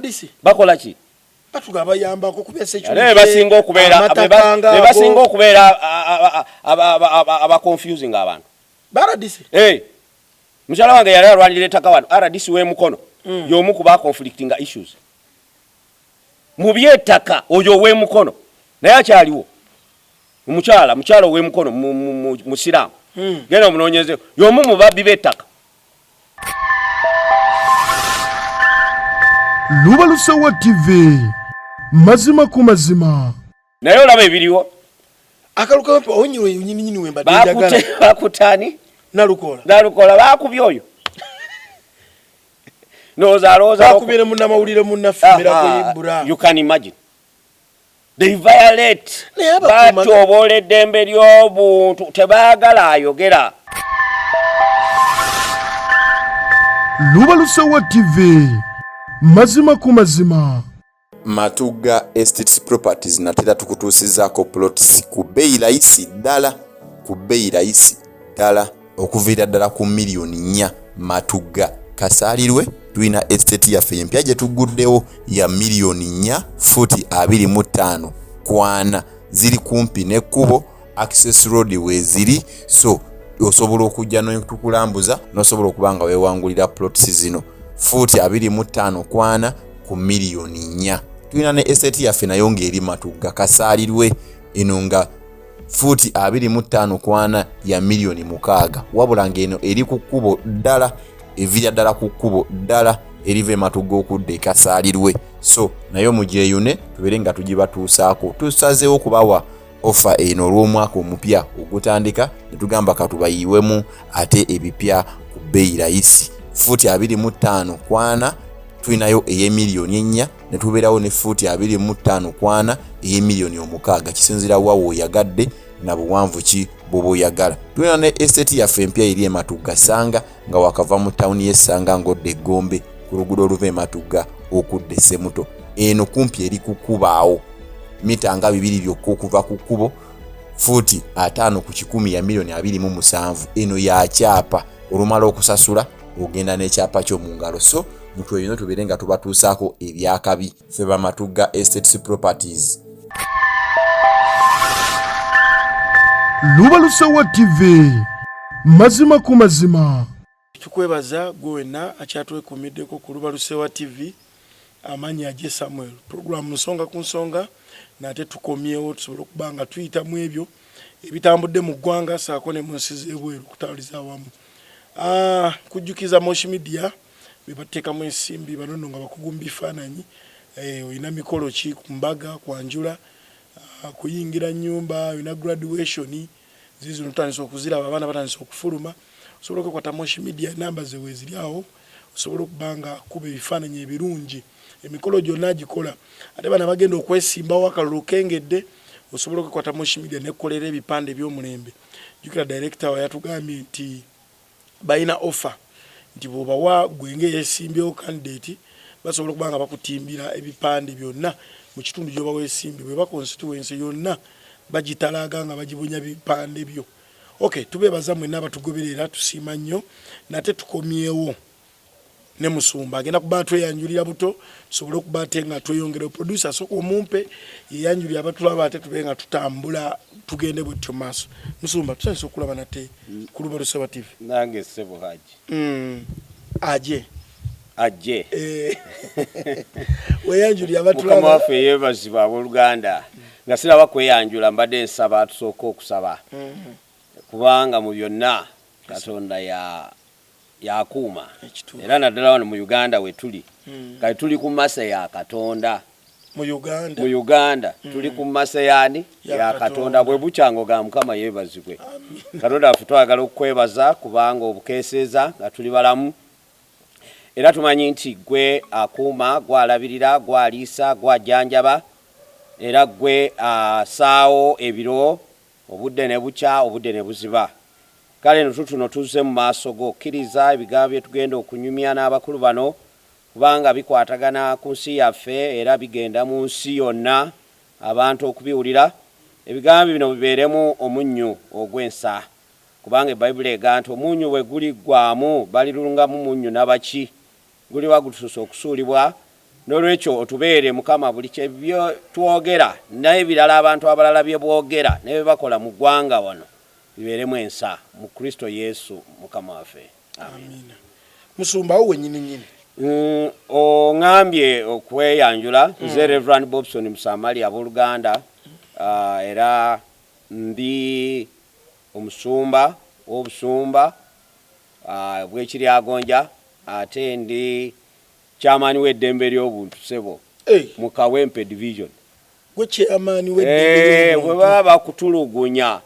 RDC Bakola ki? Batuga bayambako ku bya security. Ate bebasinga okubeera bebasinga okubeera aba confusing abantu. Ba RDC. Eh. Mukyala wange yali alwanirira ettaka wano RDC w'e Mukono y'omu ku ba conflicting issues mu by'ettaka, oyo ow'e Mukono naye akyaliwo. Omukyala, mukyala ow'e Mukono, musiraamu. Genda omunoonyezeeko, y'omu mu babbi b'ettaka. Lubalusewa TV, mazima ku mazima. Naye olaba ebiriwo. Akaluka onyiwe nyini nyini wemba njagala. Bakutani. Nalukola. Nalukola bakubye oyo. Ndowooza alowooza bakubye munnamawulire munnaffe Miracle Ibra. You can imagine. They violate. Batyobola eddembe ly'obuntu, tebaagala ayogera. Lubalusewa TV, mazima ku mazima. Matugga Estates Properties natera tukutuusizaako plots ku bbeeyi layisi ddala, ku bbeeyi layisi ddala, okuviira ddala ku miliyoni 4. Matugga Kasaalirwe tulina estate yaffe empya gye tugguddewo ya miliyoni 4, fuuti 25 ku 40. Ziri kumpi n'ekkubo, access road weeziri, so osobola okujja netukulambuza n'osobola okuba nga weewangulira plots zino, fuuti 25 ku 40 ku miliyoni 4. Tulina ne estate yaffe nayo ng'eri Matugga Kasaalirwe, eno nga fuuti 25 ku 40 ya miliyoni 6, wabula ng'eno eri ku kkubo ddala, eviira ddala ku kkubo ddala eriva eMatugga okudda eKasaalirwe. So naye mugyeyune tubeere nga tugibatuusaako. Tusazeewo okubawa offer eno olw'omwaka omupya ogutandika, ne tugamba katubayiwemu ate ebipya ku bbeeyi layisi. Fuuti 25 ku 40 tulinayo ey'emiliyoni 4, ne tubeerawo ne fuuti 25 ku 40 ey'emiliyoni 6. Kisinziira wa w'oyagadde na buwanvu ki bw'oba oyagala. Tulina ne estate yaffe empya eri eMatugga Sanga, nga wakava mu tawuni y'eSsanga ng'odda eGgombe, ku luguudo oluva eMatugga okudda eSemuto. Eno kumpi eri ku kkubaawo, mita nga 2 byokka okuva ku kkubo, fuuti 50 ku 100 ya miliyoni 27. Eno yakyapa, olumala okusasula ogenda n'ekyapa kyo mu ngalo. So mutweyune tubeere nga tubatuusaako ebyakabi. Ffe Bamatugga Estates Properties. Lubalusewa TV, mazima ku mazima. Tukwebaza gwe wenna akyatwekuumiddeko ku Lubalusewa TV. Amannya Aje Samuel, puroguramu Nsonga ku Nsonga, nate tukomyewo tusobole okuba nga tuyita mu ebyo ebitambudde mu ggwanga saako ne mu nsi z'ebweru okutawuliza awamu. Ah, kujjukiza Moshi Media be bateekamu ensimbi bano nno nga bakugu mu bifaananyi. Eh, olina mikolo ki? Ku mbaga, kwanjula, ah, kuyingira nnyumba, olina graduation, ziizino tutandise okuziraba, abaana batandise okufuluma, osobola okwekwata Moshi Media, enamba ze weeziri awo, osobola okuba nga kuba ebifaananyi ebirungi. Emikolo gyonna agikola. Ate bano abagenda okwesimbawo akalulu kengedde, osobola okwekwata Moshi Media nekukolera ebipande eby'omulembe. Jjukira director wa yatugambye nti balina offer nti bw'obawa gwe ng'eyeesimbyewo candidate, basobola okuba nga bakutimbira ebipande byonna mu kitundu gy'oba weesimbye. Bweba constituency yonna bagitalaaga nga bagibunya bipande byo. Okay, tubeebaza mwenna abatugoberera, tusiima nnyo. Nate tukomyewo ne musumba agenda kuba atweyanjulira buto, tusobole okuba ate nga tweyongera. Producer, asooka omumpe yeyanjulira abatulaba, ate tube nga tutambula tugende bwetyo maaso. Musumba, tusanyusa okulaba nate ku Lubalusewa TV. Nange ssebo Haji. Aje. Ajje. Eh. Weyanjulira Mukama abatulaba. waffe yeebazibwa. Abooluganda, nga siraba kweyanjula, mbadde nsaba tusooke okusaba, kubanga mu byonna Katonda ya yakuuma. Era naddala wano mu Uganda we tuli, kati tuli ku mercy ya Katonda. Mu Uganda. Mu Uganda tuli ku mercy yaani? Ya Ya Katonda. Katonda. Bwe bukyango ga Mukama yeebazibwe. Katonda waffe, twagala okukwebaza kubanga obukeeseeza nga tuli balamu, era tumanyi nti gwe akuuma, gwalabirira, gwaliisa, gwajjanjaba, era gwe asaawo ebiro, obudde ne bukya, obudde ne buziba. Kale no tutuno tuzze mu maaso go. Kkiriza ebigambo bye tugenda okunyumya n'abakulu bano, kubanga bikwatagana ku nsi yaffe era bigenda mu nsi yonna abantu okubiwulira. Ebigambo bino bibeeremu omunnyu ogw'ensa, kubanga Ebayibuli ega nti omunnyu bwe guliggwaamu, balirungamu munnyu nabaki? Guliba gutuuse okusuulibwa. N'olwekyo otubeere, Mukama, buli kye twogera n'ebirala abantu abalala bye boogera ne bye bakola mu ggwanga wano bibeeremu ensa. Mu Kristo Yesu Mukama waffe. Amiina. Musumba, awo wennyini nnyini. Oŋambye okweyanjula. Nze Reverend Bobson Musamali, abooluganda, era ndi omusumba w'obusumba bw'Ekiryagonja, ate ndi chairman w'eddembe ly'obuntu, ssebo, mu Kawempe Division. Gwe chairman w'eddembe Eh, bwe ly'obuntu? Baba bakutulugunya,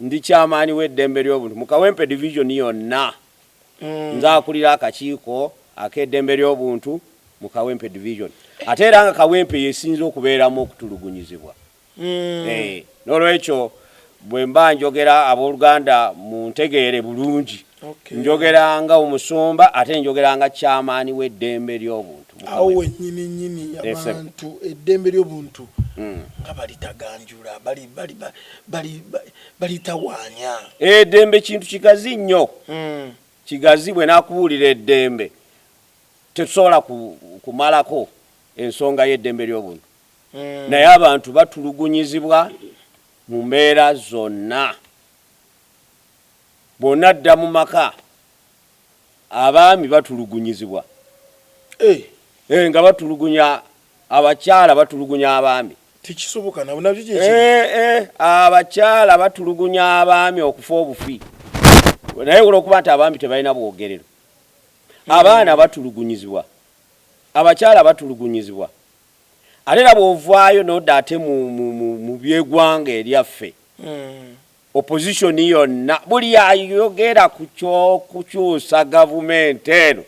ndi chairman w'eddembe ly'obuntu mu Kawempe Division yonna. Nze akulira akakiiko ak'eddembe ly'obuntu mu Kawempe Division, ate era nga Kawempe yesinze okubeeramu okutulugunyizibwa. Eh, n'olwekyo bwe mba njogera, abooluganda, muntegeere bulungi. Njogera nga omusumba, ate njogera nga chairman w'eddembe ly'obuntu mu Awo Kawempe. Wennyini nnyini. Yes, sir. Abantu eddembe ly'obuntu nga balitaganjula, balitawaanya. Eddembe kintu kigazi nnyo, kigazi. Bwe nakubuulira eddembe, tetusobola kumalako ensonga y'eddembe ly'obuntu, naye abantu batulugunyizibwa mu mbeera zonna. Bwonna dda mu maka, abaami batulugunyizibwa. Eh, nga batulugunya abakyala, batulugunya abaami. Tekisoboka, nabo nabyo kyekiri. Eh, abakyala batulugunya abaami okufa obufi, naye olwokuba nti abaami tebalina bwogerero. Abaana batulugunyizibwa, abakyala batulugunyizibwa. Ate era bw'ovaayo n'odda ate mu byegwanga eryaffe, opposition yonna, buli ayogera ku kyokukyusa gavumenti eno,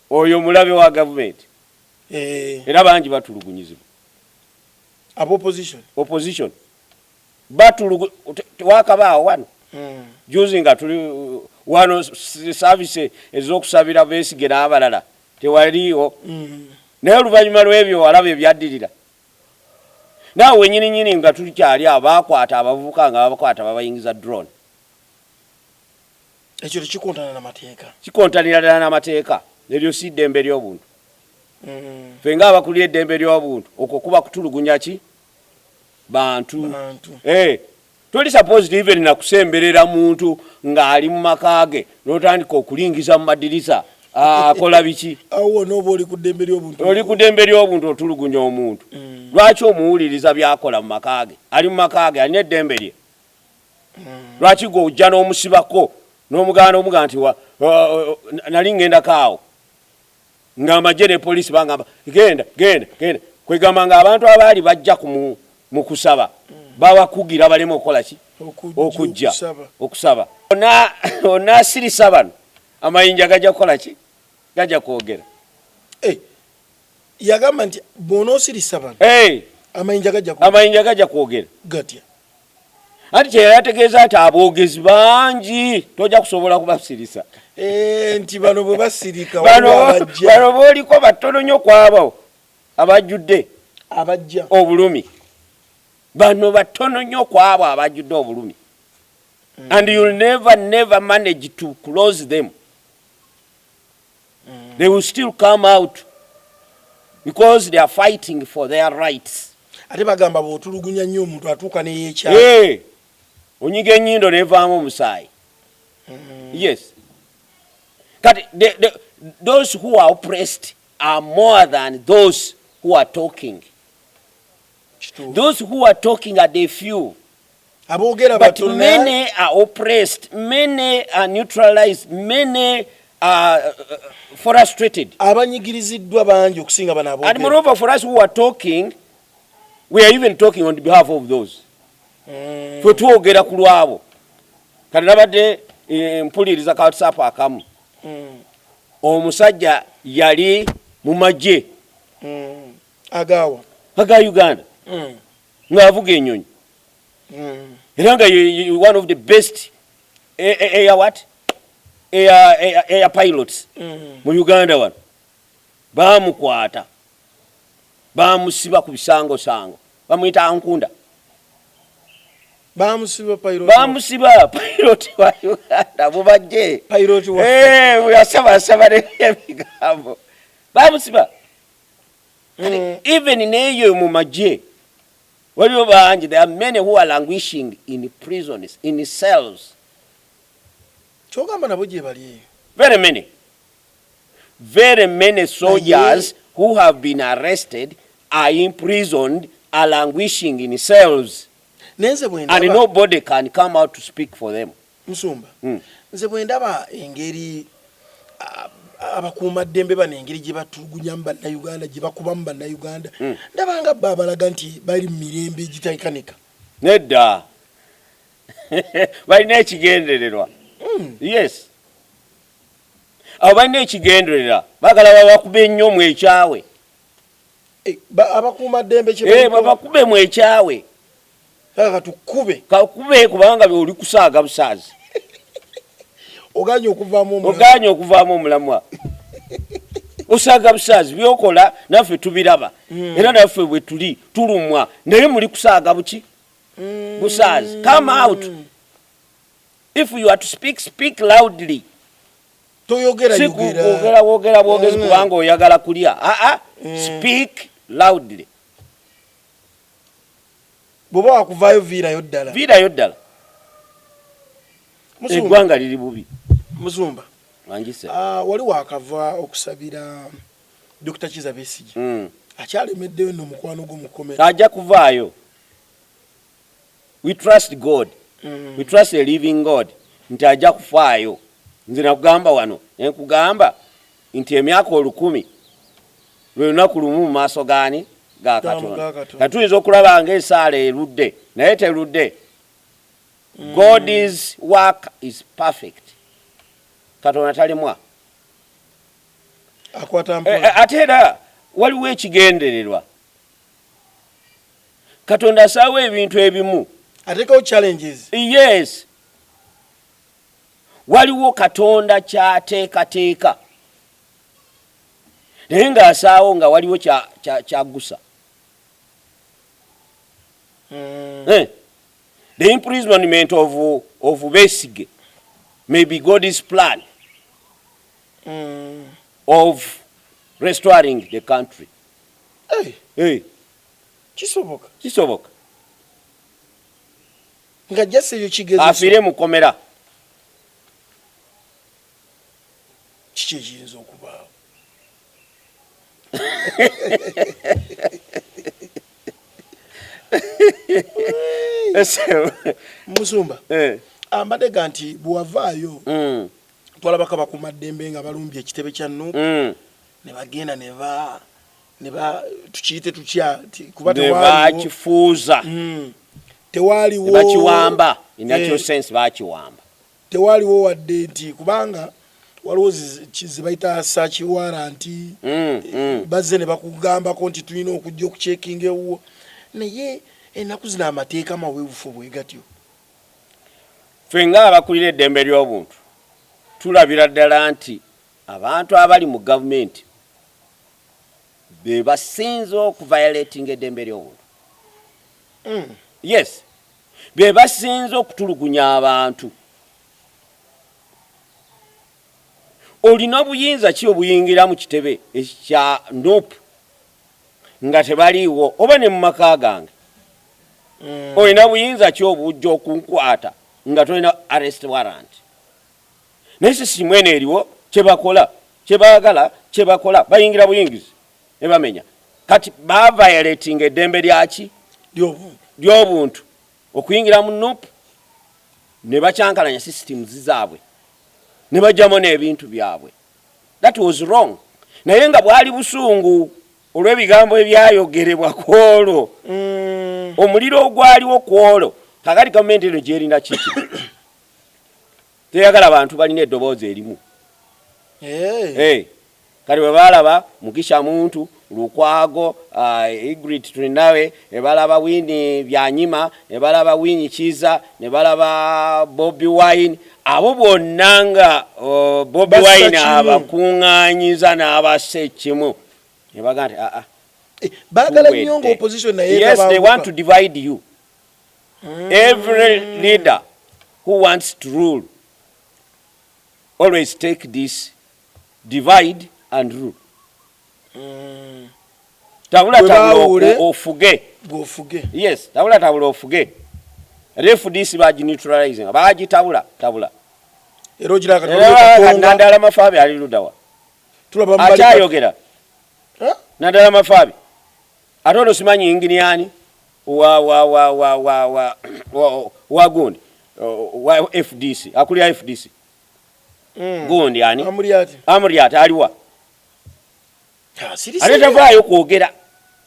oyo mulabe wa gavumenti. Era bangi batulugunyizibwa. Aba opposition? Opposition batulugu tewakabaawo wano juzi nga tuli wano service ez'okusabira Besigye n'abalala tewaliiwo. Naye oluvannyuma lw'ebyo walaba ebyaddirira. Naawe wenyini nyini nga tukyali awo, bakwata abavubuka nga babakwata babayingiza drone. Ekyo tekikontana namateeka? Kikontanira ddala n'amateeka. Eryo si ddembe ly'obuntu. Ffe ng'abakulira eddembe ly'obuntu, okwo kuba kutulugunya ki bantu. Bantu. Eh, toli supposed even nakusemberera muntu ng'ali mu maka ge n'otandika okulingiza mu madirisa akola biki. Awo wona oba oli ku ddembe ly'obuntu. Oli ku ddembe ly'obuntu, otulugunya omuntu. Lwaki omuwuliriza byakola mu maka ge? Ali mu maka ge, alina eddembe lye. Lwaki gwe ojja n'omusibako n'omugaana, omugaa nti nali ŋŋendako awo ng'amagye ne poliisi bangamba genda, genda, genda? Kwegamba nga abantu abaali bajja mu kusaba babakugira baleme okukola ki? Okujja. Okujja okusaba. Okusaba. Onaasirisa bano, amayinja gajja kukola ki? Gajja kwogera. Eh, yagamba nti bw'onoosirisa bano, Hey, amayinja gajja amayinja gajja kwogera. Gatya? Anti kyeyali ategeeza nti aboogezi bangi, tojja kusobola kubasirisa. Eh, nti bano bwe basirika, bano waliwo abajja. Bano booliko batono nnyo kwabo abajjudde abajja obulumi. Bano batono nnyo kwabo abajjudde obulumi, and you'll never, never manage to close them. They will still come out because they are fighting for their rights. Ate bagamba bw'otulugunya nnyo omuntu, atuuka neyekyalo. Hey, onyiga ennyindo nevaamu omusaayi. Yes, kati those who are oppressed are more than those who are talking. Kituufu. Those who are talking are the few. Aboogera But batono. Many are oppressed, many are neutralized, many are frustrated. Abanyigiriziddwa bangi okusinga bano And aboogera. moreover, for us who are talking, we are even talking on behalf of those. Fwe twogera ku lwabo. Kati nabadde mpuliriza ka WhatsApp akamu. Omusajja yali mu magye Agaawa? Aga Uganda, ng'avuga ennyonyi, era nga one of the best air what air pilots mu Uganda wano. Bamukwata, bamusiba ku bisangosango, bamuyita Ankunda. Bamusiba pilot? Bamusiba, pilot wa Uganda, mubajje. Pilot wa Eh, yasaba asaba ebigambo. Bamusiba. Even neyo mu magye waliwo bangi, there are many who are languishing in prisons, in cells. Kyogamba nabo gye bali eyo? Very many, very many soldiers who have been arrested are imprisoned, are languishing in cells. Naye nze bwe And ndaba nobody can come out to speak for them. Musumba, nze bwe ndaba engeri abakuumaddembe bano engeri gye batulugunyamu Bannayuganda, gye bakubamu Bannayuganda, ndaba nga bo abalaga nti bali mu mirembe egitayikanika. Nedda, balina ekigendererwa. Yes, abo balina ekigendererwa, bagala babakube ennyo mwekyawe. Eh, abakuumaddembe kye Eh, babakube mwekyawe. Katukube. Kakube, kubanga oli kusaaga busaazi. Oganye okuvaamu omulamu. Oganye okuvaamu omulamwa, osaaga busaazi. Byokola naffe tubiraba, era naffe bwe tuli tulumwa, naye muli kusaaga buki? Busaazi. Come out. If you are to speak, speak loudly. Toyogera Si yogera. kwogera wogera bwogezi kubanga oyagala kulya. Aa, speak loudly. Bw'oba wakuvaayo, viirayo ddala. Viirayo ddala. Musumba, eggwanga liri bubi. Musumba, wangise. Ah, wali wakava okusabira Dr. Kiza Besigye. Akyalemeddeyo nno mukwano gwo mukomera. Ajja kuvaayo. We trust God. We trust a living God nti ajja kufaayo. Nze nakugamba wano, nenkugamba nti emyaka 1000 lwe lunaku lumu mu maaso gaani? Ga Katonda. Ga Katonda. Kati tuyinza okulaba ngaesaala erudde, naye terudde. God's work is perfect. Katonda talimwa. Akwata Eh, mpola. Ate era waliwo ekigendererwa. Katonda asaawo ebintu ebimu. Ateekawo challenges. Yes, waliwo Katonda kyateekateeka, naye ng'asaawo nga waliwo kyagusa. Eh, the imprisonment of Besige may be God's plan of restoring the country. Hey, Eh, kisoboka. Kisoboka. Nga jasi eyo kigezeso. Afiire mukomera. Kiki ekiyinza okubaawo? Musumba, ambadde ga nti bwewavaayo, twalabako abakuumaddembe nga balumbye ekitebe kya NUP, ne bagenda ne ba tukiyite tutya kuba ne tewaaliwo bakifuuza. Tewaaliwo ne bakiwamba in natural sense, bakiwamba. Tewaaliwo wadde nti kubanga waliwo ze bayita search warrant. Bazze ne bakugambako nti tulina okujja okucheckinga ewuwo, naye ennaku zino amateeka maweebufu bwe gatyo. Ffe ng'abakulira eddembe ly'obuntu tulabira ddala nti abantu abali mu gavumenti be basinze okuviolatinga eddembe ly'obuntu. Yes, be basinze okutulugunya abantu. Olina buyinza ki obuyingira mu kitebe ekya NUP nga tebaliiwo, oba ne mu maka gange? Olina buyinza ki obujja okunkwata nga tolina arrest warrant? Naye sisitimu eno eriwo, kyebakola kyebaagala, kyebakola bayingira buyingizi ne bamenya. Kati baviolatinga eddembe lyaki? Ly'obuntu. Ly'obuntu, okuyingira mu NUP ne bakyankalanya systems zaabwe ne bajjamu n'ebintu byabwe. That was wrong, naye nga bwali busungu olw'ebigambo ebyayogerebwa ku olwo, omuliro ogwaliwo ku olwo. Kakati gavumenti eno gyerina kiki? Teyagala bantu balina eddoboozi erimu. Eh. Eh, kati bwe balaba Mugisha Muntu, Lukwago, Ingrid Tulinawe, ne balaba Winnie Byanyima, ne balaba Winnie Kiza, ne balaba Bobi Wine, abo bonna nga Bobi Bassa Wine kimu. abakuŋŋaanyiza n'abassa ekimu, ne bagaa nti aa. Eh, baagala nnyo nga opposition naye Yes, they etabanguka. want to divide you. Every leader who wants to rule always take this divide and rule. Tabula Gwe tabula baawule. ofuge. Gwofuge. Yes, tabula tabula ofuge. Era FDC bagineutralizing, bagitabula tabula. Era ogira Era akatolekatonga. Nandala Mafabi ali ludawa? Tulaba mubali. Akyayogera. Eh? Nandala Mafabi ate ono simanyi inginiani wa wa wa wa wa wa wa, wa gundi wa FDC, akulira FDC. Gundi ani? Amuriat. Amuriat aliwa? Asirise. Ate tavaayo kwogera.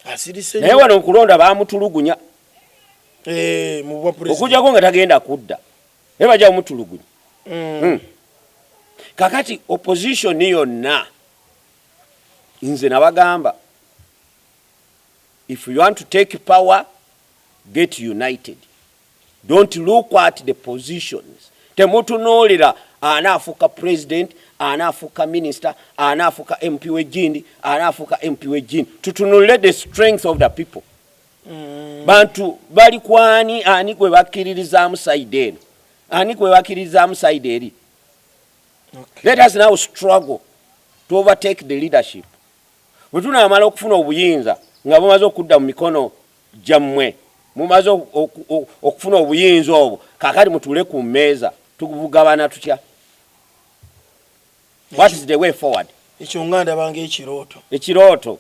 Asirise. Naye wano okulonda bamutulugunya. Eh, mu bwa president. Okujjako nga tagenda kudda, naye bajja kumutulugunya. Kakati opposition yonna, nze nabagamba, if you want to take power, get united. Don't look at the positions. Temutunuulira anaafuuka president, anaafuuka minister, anaafuuka MP w'egindi, anaafuuka MP w'egindi. Tutunulire the strength of the people. Bantu bali kwani? Ani gwe bakkiririzaamu side eno? Ani gwe bakkiririzaamu side eri? Let us now struggle to overtake the leadership. Bwe tunaamala okufuna obuyinza, nga bumaze okudda mu mikono gyammwe, mumaze okufuna obuyinza obwo, kaakati mutuule ku mmeeza, tubugabana tutya? What is the way forward? Ekyo nga ndabanga ekirooto. Ekirooto.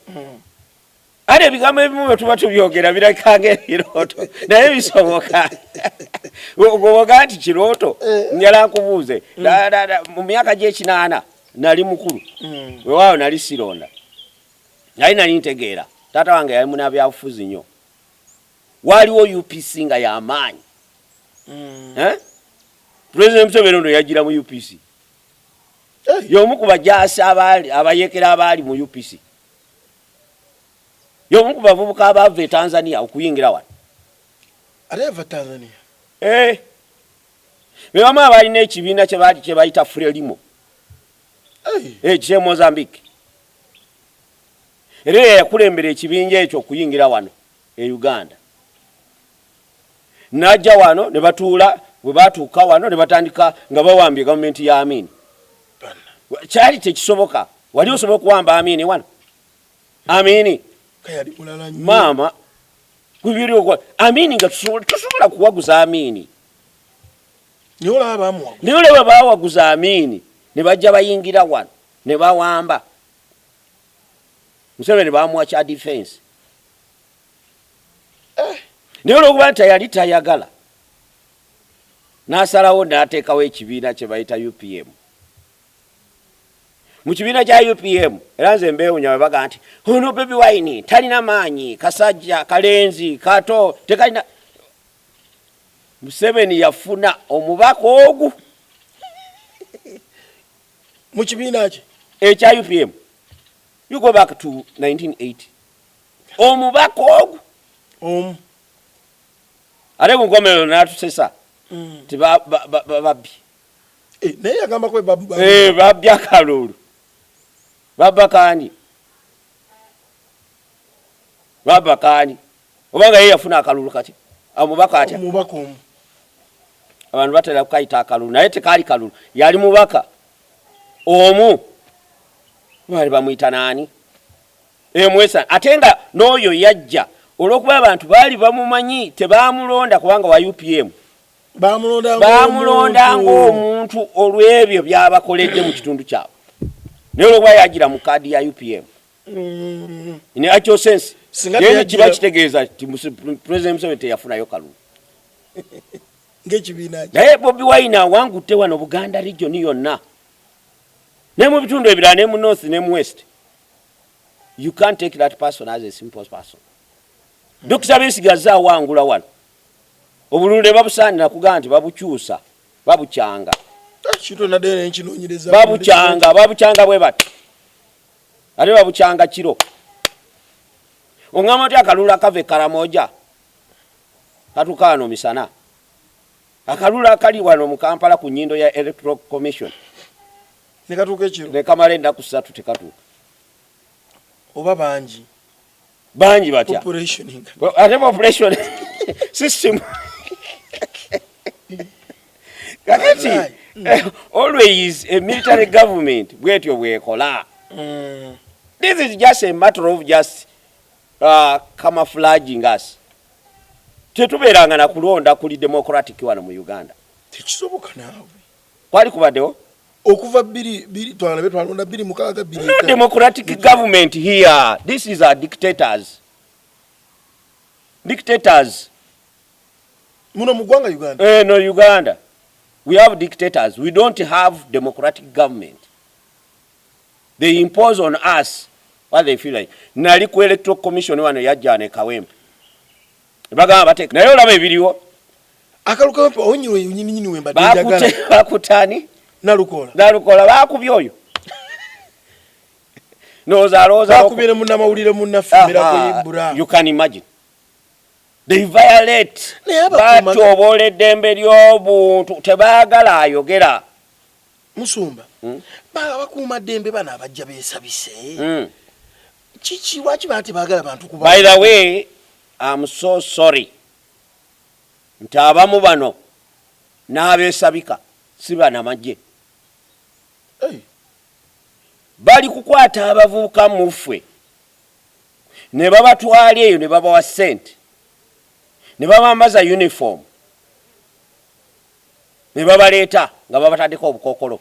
Ate ebigambo ebimu bwe tuba tubyogera birabika ebirooto, naye bisoboka. Gwoboga nti kirooto, njala nkubuuze. Mu myaka gy'ekinaana nali mukulu. Weewaawo nali sironda, naye nali ntegeera. Taata wange yali munabyabufuzi nnyo. Waaliwo UPC nga yamaanyi. Eh? President Museveni ono yagira mu UPC. Y'omu ku bajaasi abaali abayekera abaali mu UPC, y'omu ku bavubuka abaava e Tanzania okuyingira wano. Ate yava Tanzania? Eh. Be bamu abalina ekibiina kye baali kye bayita Frelimo. Ekye Mozambique. Era ye yakulembera ekibinja ekyo okuyingira wano e Uganda. N'ajja wano ne batuula. Bwe batuuka wano ne batandika nga bawambye gavumenti ya Amini. Kyali tekisoboka. Wali osobola okuwamba Amini wano? Amini Kayali mulala nnyo. Maama kubiri okwa Amini nga tusobola kuwaguza Amini. Naye olaba bamuwaguza. Naye olaba bawaguza Amini ne bajja bayingira wano ne bawamba Museveni, bamuwa kya defense. Naye olwokuba nti yali tayagala, n'asalawo n'ateekawo ekibiina kye bayita UPM. Mu kibiina kya UPM, era nze mbeewunya bwe baga nti ono Bobi Wine talina maanyi, kasajja kalenzi kato, tekalina. Museveni yafuna omubaka ogu. Mu kibiina ki? Ekya UPM. You go back to 1980, omubaka ogu. Omu. Ate ku nkomerero n'atusesa ti babbi. Eh, naye yagambako Eh, babbi akalulu. Babba kaani? Babba kaani? Obanga ye yafuna akalulu kati omubaka atya? Omubaka omu. Abantu batera kukayita akalulu, naye tekaali kalulu, yali mubaka omu. Baali bamuyita naani? Emwesa. Ate nga n'oyo yajja olw'okuba abantu baali bamumanyi, tebamulonda kubanga wa UPM. Bamulonda. Bamulonda ng'omuntu olw'ebyo byabakoledde mu kitundu kyabwe, naye olwokuba yagira mu kaadi ya UPM. In actual sense, Singa then kiba kitegeeza nti President Museveni teyafunayo kalulu. Ng'ekibiina kye. Naye Bobi Wine awangudde wano Buganda region yonna ne mu bitundu ebirala, ne mu north ne mu west. You can't take that person as a simple person. Dr Besigye azze awangula wano obululu ne babusaanira kugamba nti babukyusa, babukyanga. Kintu nadde nenkinoonyereza. Babukyanga, babukyanga bwe bati, ate babukyanga kiro. Oŋŋamba nti akalulu akava e Karamoja katuuka wano misana? Akalulu akali wano mu Kampala ku nnyindo ya Electoral Commission ne katuuka ekiro. Ne kamala ennaku 3 tekatuuka. Oba bangi. Bangi batya? Population nga Ate population system kakati always a military government bwetyo bwekola. This is just a matter of just camouflaging us. Tetubeeranga na kulonda kuli democratic wano mu Uganda. Tekisoboka naawe. Kwali kubaddewo? Okuva bbiri bbiri twalabe twalonda bbiri mukaaga bbiri. No democratic government here. This is our dictators. Dictators. Muno mu ggwanga Uganda. Eh, no Uganda. We have dictators. We don't have democratic government. They impose on us what they feel like. Nali ku Electoral Commission wano yajja ne Kawempe. Bagamba bateeka naye olaba ebiriwo. Akalu Kawempe onyiwe nyini nyini wemba njagala. Bakutani? Nalukola. Nalukola bakubye oyo. Ndowooza alowooza bakubye ne munnamawulire munnaffe Miracle Ibra. You can imagine. They violate. Batyoboola eddembe ly'obuntu tebaagala ayogera. Musumba hmm? Bakuuma ddembe bano abajja beesabise hmm. Kiki lwaki baa tebaagala bantu kuba? By the way, I'm so sorry nti abamu bano n'abeesabika si banamagye. Bali kukwata abavubuka muffe ne babatwala eyo ne babawa ssente ne babambaza uniform ne babaleeta nga babataddeko obukookolo.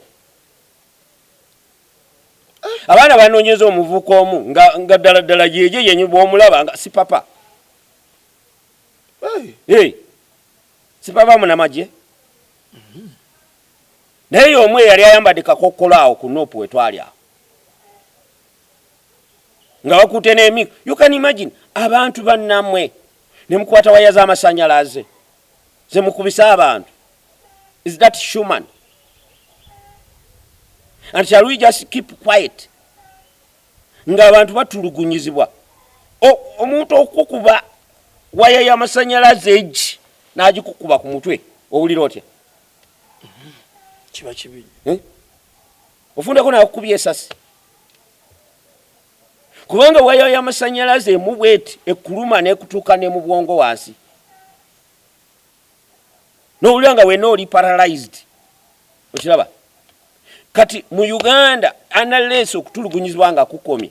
Abaana banoonyeza omuvubuka omu nga, nga ddala ddala yeye yenyi bw'omulaba nga si papa. Hey. Si papa munamagye mm-hmm. Naye y'omu eyali ayambadde kakookolo awo ku Nup wetwali awo nga bakutte n'emigo. You can imagine abantu bannamwe ne mukwata waya z'amasannyalaze ze mukubisa abantu. Is that human? And shall we just keep quiet ng'abantu batulugunyizibwa? Omuntu okukuba waya y'amasannyalaze egi n'agikukuba ku mutwe owulira otya? Kiba kibi. Eh? Ofundako nakukubya esasi kubanga waya y'amasannyalaze emu bweti ekuluma nekutuuka ne mu bwongo wansi nowulira nga wena oli paralyzed. Okiraba kati mu Uganda unless okutulugunyizibwa nga kukomye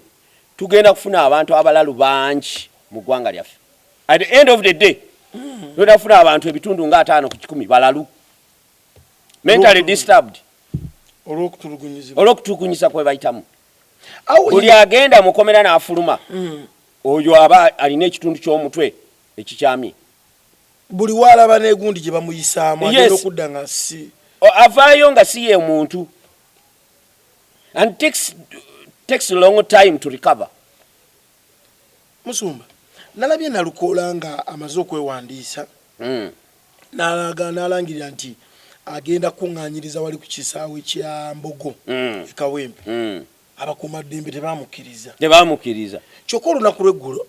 tugenda kufuna abantu abalalu bangi mu ggwanga lyaffe. At the end of the day tugenda kufuna abantu ebitundu nga 50% balalu, mentally disturbed olw'okutulugunyizibwa kwe bayitamu. Buli agenda mukomera n'afuluma mm. oyo aba alina ekitundu ky'omutwe ekikyamye. Buli waalaba n'egundi gye bamuyisaamu agenda okudda nga si avaayo nga si ye muntu, and takes a long time to recover. Musumba, nalabye Nalukoola nga amaze okwewandiisa mm. n'alangirira nti agenda kukuŋŋaanyiriza wali ku kisaawe kya Mbogo mm. e Kawempe mm. Abakuumaddembe tebamukkiriza tebamukkiriza. Kyokka olunaku lw'eggulo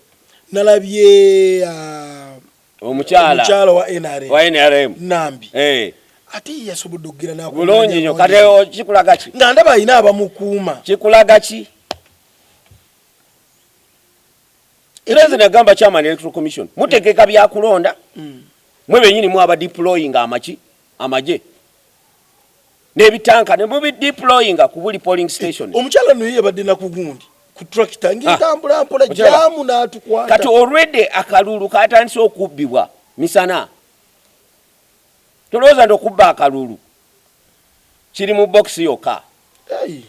nalabye uh, omukyala wa NRM, wa NRM Nambi hey. Eh. Ate ye yasobodde okugera bulungi nnyo. Kati kikulaga ki nga ndaba alina abamukuuma? Kikulaga ki? President agamba chairman Electoral Commission mutegeka byakulonda mm. mwe benyini mwaba deploying amaki amagye n'ebitanka ne mubi deploying ku buli polling station. Omukyala no ye yabadde na kugundi ku tractor ng'etambula ah. mpola jaamu n'atukwata. Kati already akalulu katandise okubbibwa misana. Tolowooza nti okubba akalulu kiri mu box yokka. Hey.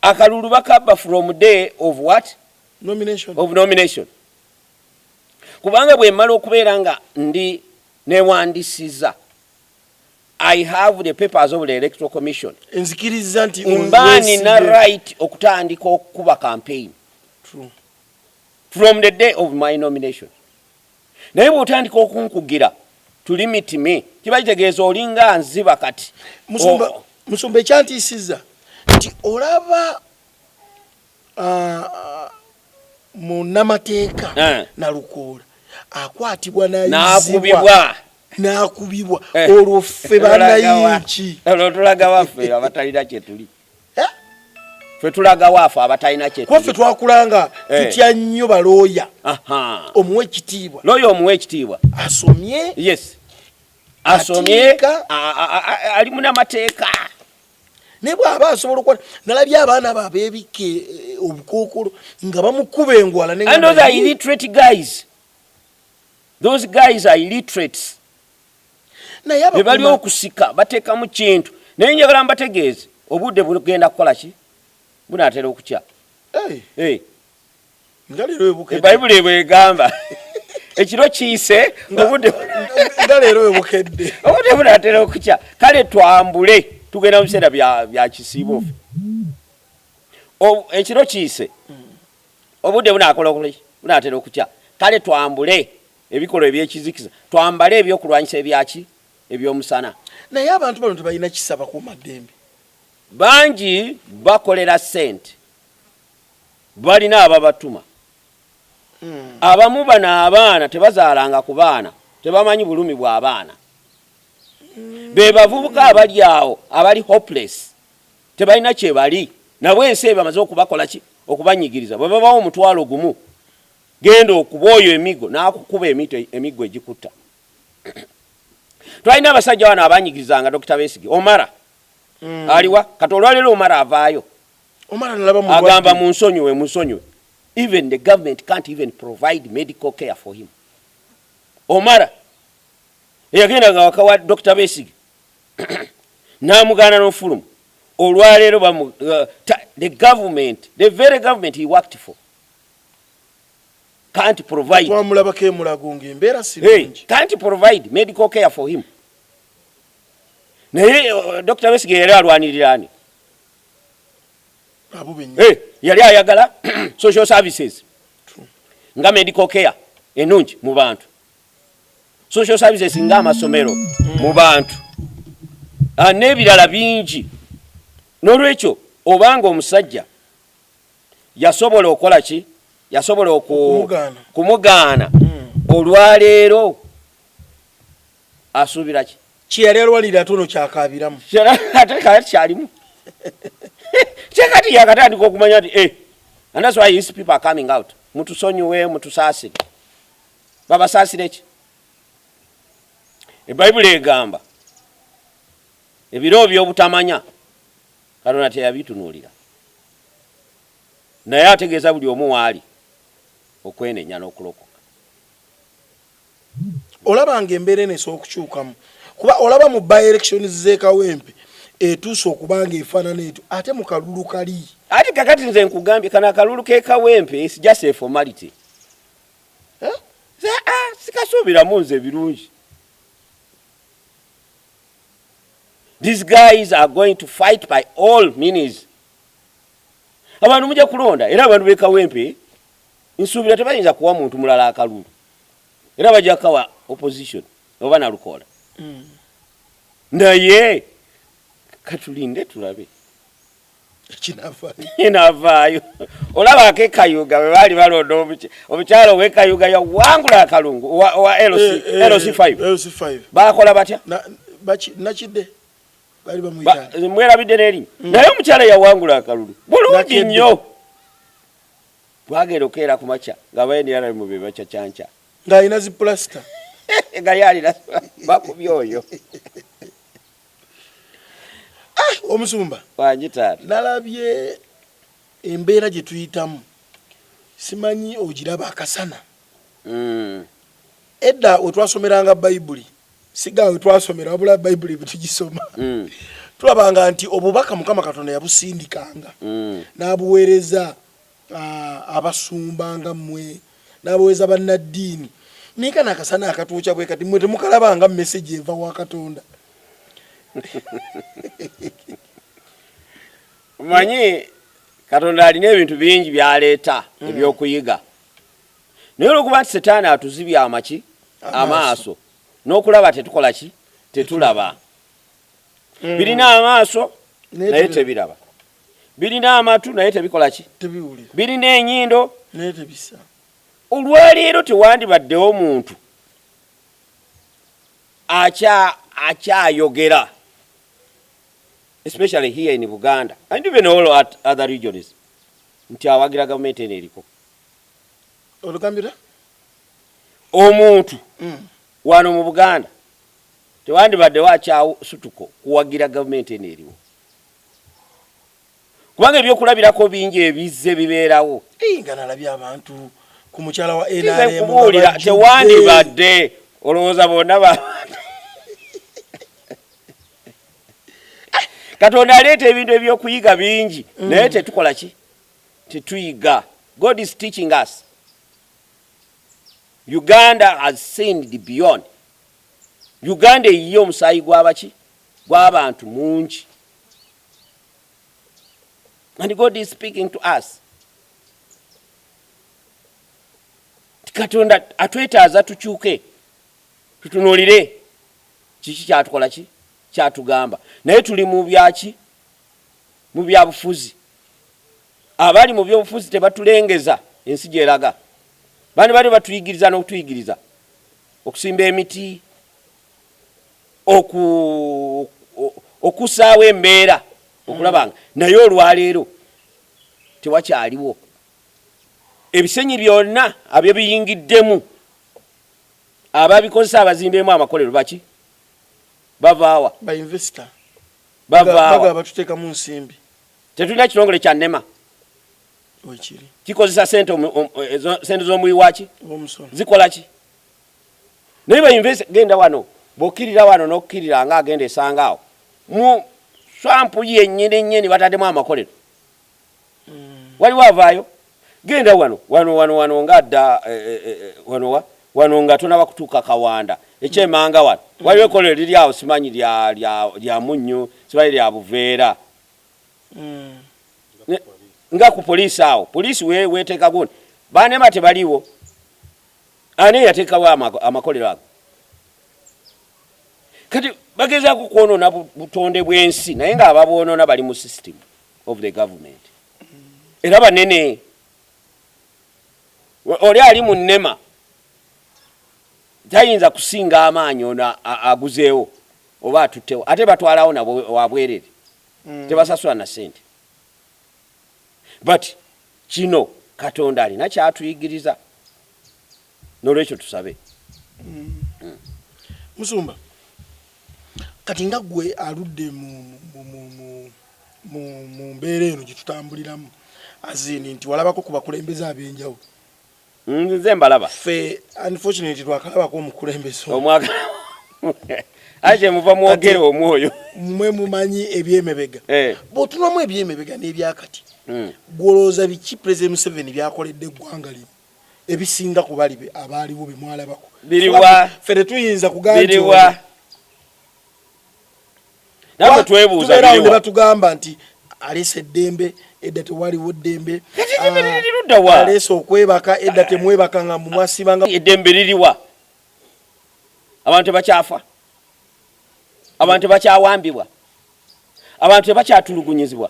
Akalulu bakabba from day of what? Nomination. Of nomination. Kubanga bwe mmala okubeera nga ndi newandisiza, I have the papers of the Electoral Commission. Nzikiriza nti mba nina right okutandika okukuba campaign. True. From the day of my nomination. Naye bw'otandika okunkugira to limit me kiba kitegeeza olinga nziba kati. Musumba, oh. Musumba ekyantiisizza nti olaba uh, munnamateeka eh. Nalukoola akwatibwa n'akubibwa n'akubibwa eh. Olwo ffe banayinki olwo tulaga waffe abatalina kyetuli eh? Ffe tulaga waafe abatalina kyetuli kuba ffe twakulanga tutya nnyo balooya omuwa ekitiibwa. Looya omuwa ekitiibwa. Asomye. Yes, asomye, ali munamateeka. Naye bw'aba asobola okukwata, nalabye abaana abo abeebikka obukookolo nga bamukuba engwala. And those are illiterate guys. Those guys are illiterates. Naye Be bali abakuuma okusika bateekamu kintu, naye njagala mbategeeze, obudde bugenda kukola ki? Bunaatera okukya. Hey, Eh, nga leero webukedde. Bayibuli bwegamba, ekiro kiyise, obudde Nga leero webukedde. Obudde bunaatera okukya, kale twambule, tugenda mu biseera bya kisiibo ffe. Ekiro kiyise, obudde bunaakola okuki? Bunaatera okukya, kale twambule ebikolwa ebyekizikiza, twambale ebyokulwanyisa ebyaki? Ebyomusana. Naye abantu bano tebalina kisa, bakuuma ddembe. Bangi bakolera ssente, balina ababatuma. Abamu bano abaana tebazaalanga ku baana, tebamanyi bulumi bw'abaana. Be bavubuka abali awo abali hopeless, tebalina kye bali nabo. Ensi eyo bamaze okubakola ki? Okubanyigiriza. Bwe babawa 10,000, genda okuba oyo emigo n'akukuba emito, emiggo egikutta. Twalina abasajja wano abanyigirizanga Dr Besigye, Omara. Aliwa kati olwaleero? Omara avaayo. Omala nalaba agamba munsonyiwe, munsonyiwe. Even the government can't even provide medical care for him. Omara eyagendanga waka wa Dr Besigye n'amugaana n'ofuluma, olwaleero the government, the very government he worked for, can't provide. Twamulabako emulago ngaembeera si Hey, nungi. Can't provide medical care for him. Naye Dr Besigye yali alwanirira ani? Abo bennyini. Hey, yali ayagala social services nga medical care enungi mu bantu, social services nga amasomero mu bantu. Ah, n'ebirala bingi. N'olwekyo obanga omusajja yasobola okukola ki, yasobola Okumugaana. Kumugaana, olwaleero asuubira ki? Kyeyali alwanirira ate ono kyakaabiramu. Ate kati kyalimu kyekati yakatandika okumanya nti eh, and that's why these people are coming out, mutusonyiwe, mutusaasire. Babasaasire ki? Ebayibuli egamba ebiro by'obutamanya Katonda teyabitunuulira, naye ategeeza buli omu waali okwenenya n'okulokoka. Olaba nga embeera eno esobola okukyukamu? Kuba olaba mu by elections z'ekawempe etuuse okuba nga efaanana etyo, ate mu kalulu kali. Ate kakati nze nkugambye, kano akalulu k'ekawempe is just a formality. Eh? Ah, sikasuubiramu nze birungi. These guys are going to fight by all means. Abantu mujja kulonda, era abantu b'ekawempe nsuubira tebayinza kuwa muntu mulala akalulu, era bajja kawa opposition oba Nalukoola. Naye katulinde tulabe. Ekinavaayo. Enavaayo. Olaba akekayuga bwe baali balonda omukyalo owekayuga yawangula akalungu owa LC, LC5. LC5. Bakola batya? Nakidde bali bamuyita. Mwerabidde n'erinnya, naye omukyala yawangula akalulu bulungi Nakedde. nnyo. Bwagenda okukeera ku makya nga ba NRM be bacacanca. Ng'alina zi pulasita. Nga yalina bakubye oyo. Omusumba. Wangi taata. Nalabye embeera gye tuyitamu, simanyi ogiraba akasana. Edda we twasomeranga Bayibuli, siga we twasomera, wabula Bayibuli bwe tugisoma, tulabanga nti obubaka Mukama Katonda yabusindikanga n'abuweereza abasumba nga mmwe, n'abuweereza bannaddiini. Naye kano akasana akatwokya bwe kati, mmwe temukalabanga message eva wa Katonda? Omanyi Katonda alina ebintu bingi byaleeta ebyokuyiga, naye olwokuba nti Setaani atuzibya amaki, amaaso, n'okulaba tetukola ki? Tetulaba. Birina amaaso naye naye tebiraba, birina amatu naye tebikola ki? Tebiwulira. Birina enyindo naye tebisa. Olwaleero tewandibaddewo muntu akyayogera, especially here in Buganda and even all at other regions, nti awagira gavumenti eno eriko. Olugambira. Omuntu wano mu Buganda tewandibaddewo akyasutuko kuwagira gavumenti eno eriwo. Kubanga ebyokulabirako bingi ebizze bibeerawo. Nga nalabye abantu ku mukyala wa NRM kubuulira tewandibadde olowooza bonna ba Katonda aleeta ebintu ebyokuyiga bingi mm. Naye tetukola ki? Tetuyiga. God is teaching us. Uganda has sinned beyond. Uganda eyiye omusaayi gw'abaki? Gw'abantu mungi. And God is speaking to us. Katonda atwetaaza tukyuke tutunuulire kiki kyatukola ki kyatugamba, naye tuli mu byaki? Mu byabufuzi. Abali mu byobufuzi tebatulengeza ensi gyeraga. Bani bali batuyigiriza n'okutuyigiriza okusimba emiti, okusaawo embeera okulaba nga naye olwaleero tewakyaliwo ebisenyi byonna abyebiyingiddemu ababikozesa abazimbyemu amakolero baki bavaawa bavaawa batuteekamu nsimbi. Tetulina kitongole kya nema kikozesa sente sente z'omuwi waki zikola ki naye ba genda wano bw'okkirira wano n'okkirira nga agenda esanga awo mu swampu yennyini nnyini bataddemu amakolero mm. Waliwo avaayo genda wano wano wano wano nga adda eh, eh, eh, wano wa wano nga tonaba kutuuka Kawanda ekyemanga wano mm. Waliwo ekkolero liri awo simanyi lya munnyu simanyi lya buveera mm. Nga ku poliisi awo poliisi weteeka gundi banema tebaliwo. Ani eyateekawo amakolero ago? Kati bagezaako kwonoona butonde bw'ensi naye nga ababwonoona bali mu system of the government era banene. Oli ali mu NEMA tayinza kusinga amaanyi ono aguzeewo oba atuttewo, ate batwalawo nabo wabwerere mm. Tebasasula na sente. But kino Katonda alina kyatuyigiriza, nolwekyo tusabe mm. Mm. Musumba, kati nga gwe aludde mu mbeera eno gyetutambuliramu azini nti walabako ku bakulembeze ab'enjawulo? Nze mbalaba. Ffe unfortunately twakalabako omukulembeze. Omwaka aye kyemuva mwogera omwoyo. Mwe mumanyi ebyemebega eh. Bw'otunamu ebyemebega n'ebyakati hmm. Gwolowooza biki President Museveni byakoledde eggwanga lino ebisinga ku bali abaaliwo be mwalabako? Biriwa? Ffe tetuyinza kugamba nti naffe twebuuza. Tubeerawo ne batugamba nti aleese eddembe, edda tewaliwo ddembe. Liruddawa? Aleese okwebaka, edda temwebaka nga mumwasibanga. Eddembe liriwa? Abantu tebakyafa, abantu tebakyawambibwa, abantu tebakyatulugunyizibwa,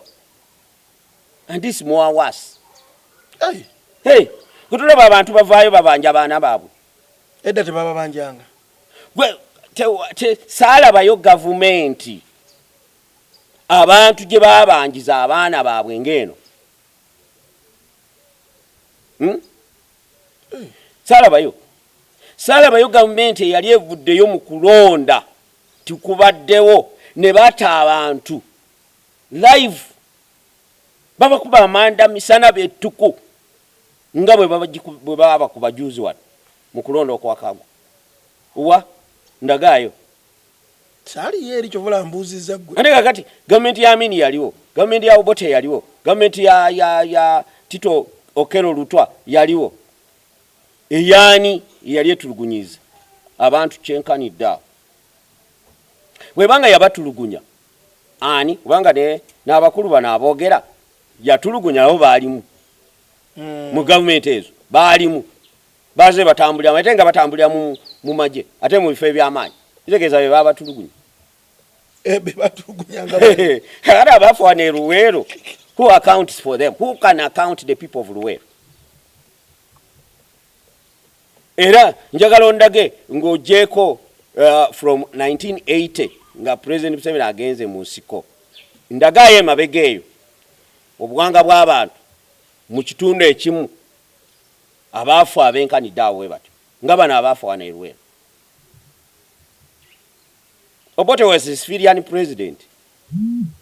and this more worse. Hey. Hey, kutulaba abantu bavaayo babanja abaana baabwe. Edda tebababanjanga. Gwe saalabayo gavumenti abantu gye babanjiza abaana baabwe ng'eno, hmm? Saalabayo, saalabayo gavumenti eyali evuddeyo mu kulonda tikubaddewo ne bata abantu live, babakuba amanda misana bettuku nga bwe baba ku bajuzi wano mu kulonda okwakagwa wa ndagaayo. Saaliyo eri kyovola mbuuzizza ggwe. Ate kakati gavumenti ya Amini yaliwo, gavumenti ya Obote yaliwo, gavumenti ya, ya, ya Tito Okello Lutwa yaliwo, eyaani eyali etulugunyiza abantu kyenkanidde awo? Bwebanga yabatulugunya ani? Kubanga n'abakulu bano aboogera yatulugunya nabo baalimu mu gavumenti ezo, baalimu baze batambulira ate nga batambulira mu magye ate mu bifo eby'amaanyi, kitegeeza be babatulugunya. Eh, be batulugunyanga. Ate abafa wano e Luweero, who accounts for them? Who can account the people of Luweero? Era njagala ondage ng'ogyeko from 1980 nga President Museveni agenze mu nsiko, ndagaayo emabega eyo obuwanga bw'abantu mu kitundu ekimu abaafa abenkanidde awo bwe batyo nga bano abaafa wano e Luweero. Obote was a civilian president.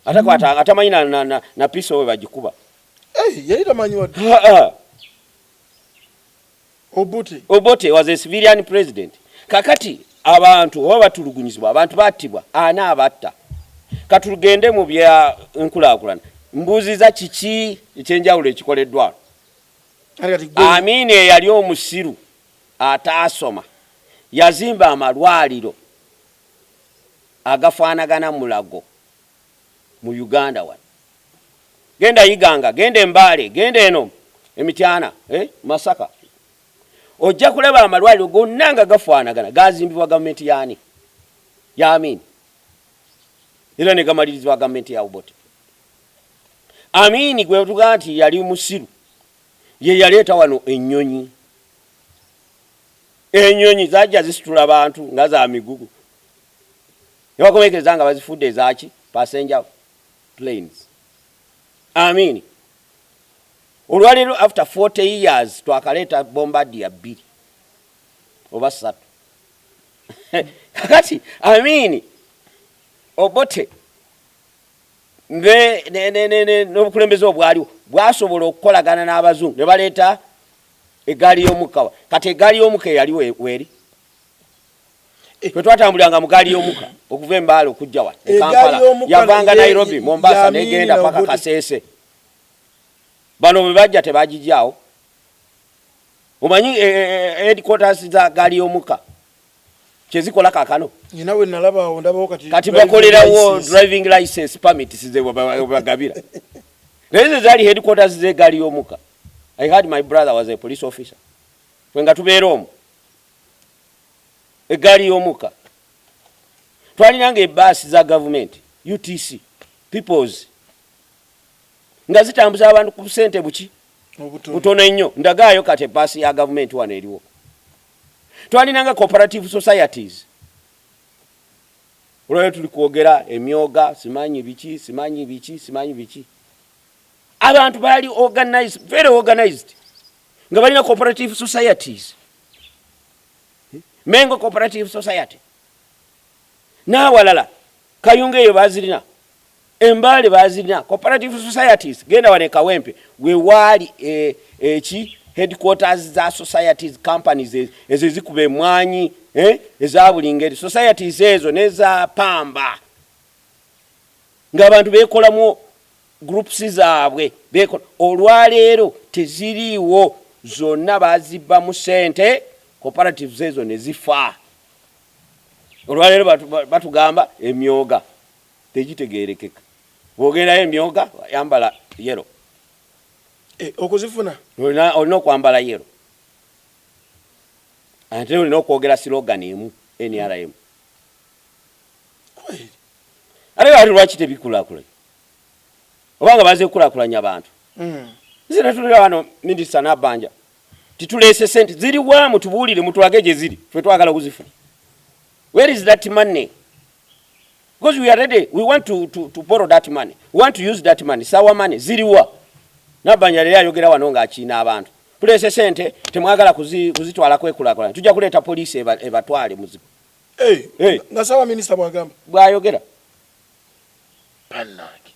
Atakwata atamanyi na, na, na, na piso we bagikuba. Hey, yali tamanyi wadde. Obote. Obote was a civilian president. Kakati abantu oba batulugunyizibwa, abantu battibwa, ani abatta? Katugende mu bya nkulaakulana. Mbuuziza kiki ekyenjawulo ekikoleddwa? Amini eyali omusiru ataasoma yazimba amalwaliro agafaanagana Mulago mu Uganda wano. Genda Iganga, genda Embaale, genda eno Emityana, eh, Masaka, ojja kulaba amalwaliro gonna nga gafaanagana, gazimbibwa gavumenti yaani? Ya Amini, era ne gamalirizibwa gavumenti ya Obote. Amini gwe tugamba nti yali musiru ye yaleeta wano ennyonyi. Ennyonyi zajja zisitula bantu nga za migugu, ne bakomekereza nga bazifudde ezaki passenger planes. Amini olwaleero after 40 years twakaleeta Bombardier bbiri oba ssatu. Kakati Amini, Obote n'obukulembeze obwaliwo bwasobola okukolagana n'abazungu ne baleeta eggaali y'omukka. Kati eggaali y'omukka eyali weeri fwe twatambuliranga mu gaali y'omukka okuva Embaale okujja wa e Kampala, yavanga Nairobi, Mombasa, negenda paka Kasese. Bano bwe bajja tebagijaawo. Omanyi headquarters za gaali y'omukka kyezikola kakano? Nina we nalaba ndabawo kati. Kati bakolerawo driving license permit ze bagabira, naye ze zaali headquarters z'egaali y'omukka. I had my brother was a police officer, fwe nga tubeera omwo eggaali y'omukka. Twalinanga ebaasi za gavumenti, UTC Peoples, nga zitambuza abantu ku busente buki butono ennyo. Ndagaayo kati ebaasi ya gavumenti wano eriwo. Twalinanga cooperative societies. Olwayo tuli kwogera emyoga, simanyi biki, simanyi biki, simanyi biki. Abantu baali organized, very organized, nga balina cooperative societies, Mengo Cooperative Society n'awalala, Kayunga eyo bazirina, Embaale bazirina cooperative societies. Genda wano e Kawempe wewaali eki headquarters za societies, companies ezo ezikuba emwanyi, eza buli ngeri, societies ezo neza pamba, ng'abantu beekolamu groups zaabwe beekola. Olwaleero teziriiwo, zonna bazibbamu sente, cooperatives ezo ne zifa. Olwaleero batugamba emyoga tegitegerekeka. Bw'ogendayo emyoga yambala yellow. Okuzifuna. Olina okwambala yellow, ate olina okwogera slogan emu, NRM. Kweli? Ate ati lwaki tebikulaakulanya obanga baze kukulaakulanya abantu? Nze natulira wano minisita Nabbanja, tituleese sente ziriwa? Mutubuulire, mutulage gye ziri, ffe twagala kuzifuna. Where is that money? Because we are ready, we want to borrow that money, we want to use that money. Our money ziriwa? Nabbanja leero ayogera wano ng'akiina abantu, tuleese sente temwagala kuzitwala kwekulaakulanya, tujja kuleeta poliisi ebatwale muzibu. Hey, Hey. Nga sawa minisita bwagamba? Bwayogera. Bannange.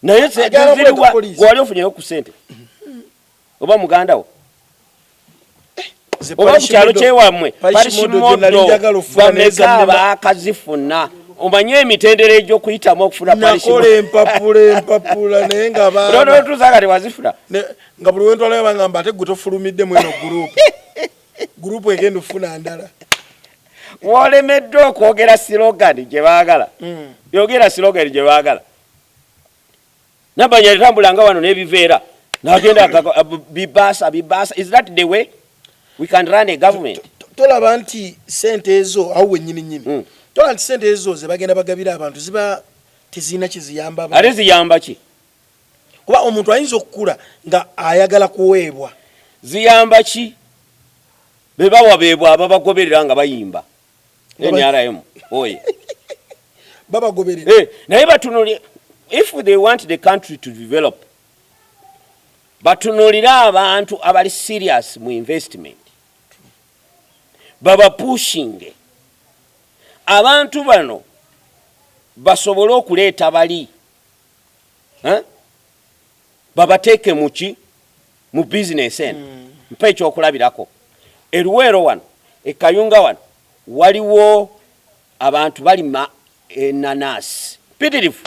Naye Agala kuleeta ziriwa? poliisi. Wali ofunyeyo ku sente oba muganda wo Ze oba ku parish kyalo model- kyewammwe? Parish model gye nali njagala okufuna naye Bameka zannema. baakazifuna? Omanye emitendera egy'okuyitamu okufuna parish Nakola empapula empapula, naye nga baana Otuusa nga tewazifuna. Nga buli wentwalayo bangamba, ate gwe tofulumidde mu eno gurupu, gurupu egenda ofuna ndala. Wolemeddwa okwogera slogan gye baagala. Yogera slogan gye baagala. Nabanja yatambulanga wano n'ebiveera nagenda bibaasa bibaasa. Is that the way we can run a government? Tolaba nti sente ezo awo wennyini nyini, tolaba nti sente ezo ze bagenda bagabira abantu ziba tezirina kiziyamba abantu? Ate ziyamba ki? Kuba omuntu ayinza okukula nga ayagala kuweebwa. Ziyamba ki? Bebawa beebwe ababagoberera nga bayimba NRM oye. Babagoberera. Eh, naye batunuli, if they want the country to develop, batunulire abantu abali serious mu investment, babapushinge abantu bano. Basobole okuleeta bali eh? Babateeke muki mu bizinesi eno. Mpa ekyokulabirako, eruweero wano ekayunga wano waliwo abantu balima enanasi mpitirivu.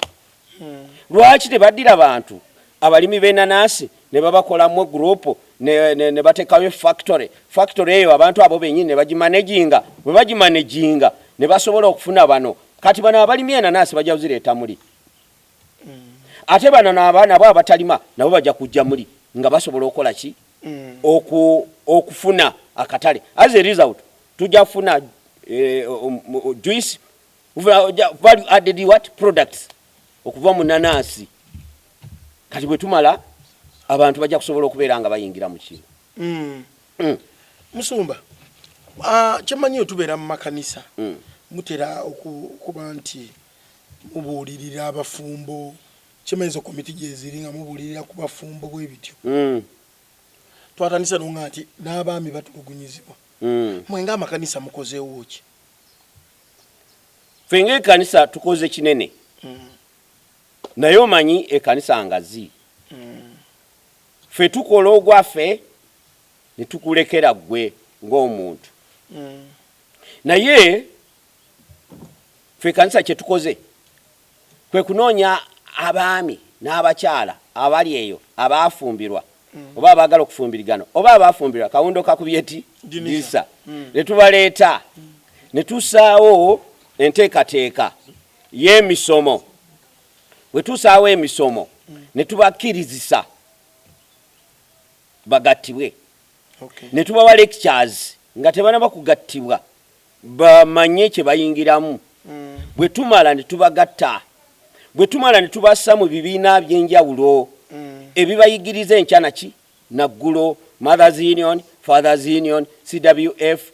Lwaki tebaddira bantu abalimi b'enanasi ne babakolamu group ne batekayo factory? Factory eyo abantu abo benyini ne bagimanaginga, bwe bagimanaginga ne basobola okufuna bano. Kati bano abalimi enanasi bajja kuzireeta muli, ate bano nabo abatalima nabo bajja kujja muli nga basobola okukola ki? Okufuna akatale. As a result tujja kufuna juice, value added what products okuva mu nanasi. Kati bwe tumala abantu bajja kusobola okubeera nga bayingira mu kino. Musumba, kyemanyi tubeera mu makanisa, mutera okuba nti mubuulirira abafumbo. Kyemanyi ezo komiti gyeziri nga mubuulirira ku bafumbo bwe bityo. Twatandise nonga nti n'abaami batulugunyizibwa. Mwe ng'amakanisa mukozeewo ki? Ffe ng'ekkanisa tukoze kinene, naye omanyi ekkanisa ngazi. Ffe tukola ogwaffe ne tukulekera ggwe ng'omuntu. Naye ffe ekkanisa kye tukoze kwe kunoonya abaami n'abakyala abali eyo abaafumbirwa oba abaagala okufumbirigana oba abaafumbirwa kawundo kakubyeti dirisa, ne tubaleeta ne tussaawo enteekateeka y'emisomo. Bwe tussaawo emisomo ne tubakkirizisa bagattibwe, ne tubawa lectures nga tebanaba kugattibwa bamanye kye bayingiramu. Bwe tumala ne tubagatta, bwe tumala ne tubassa mu bibiina by'enjawulo ebibayigiriza enkya naki naggulo, Mothers Union, Fathers Union, CWF,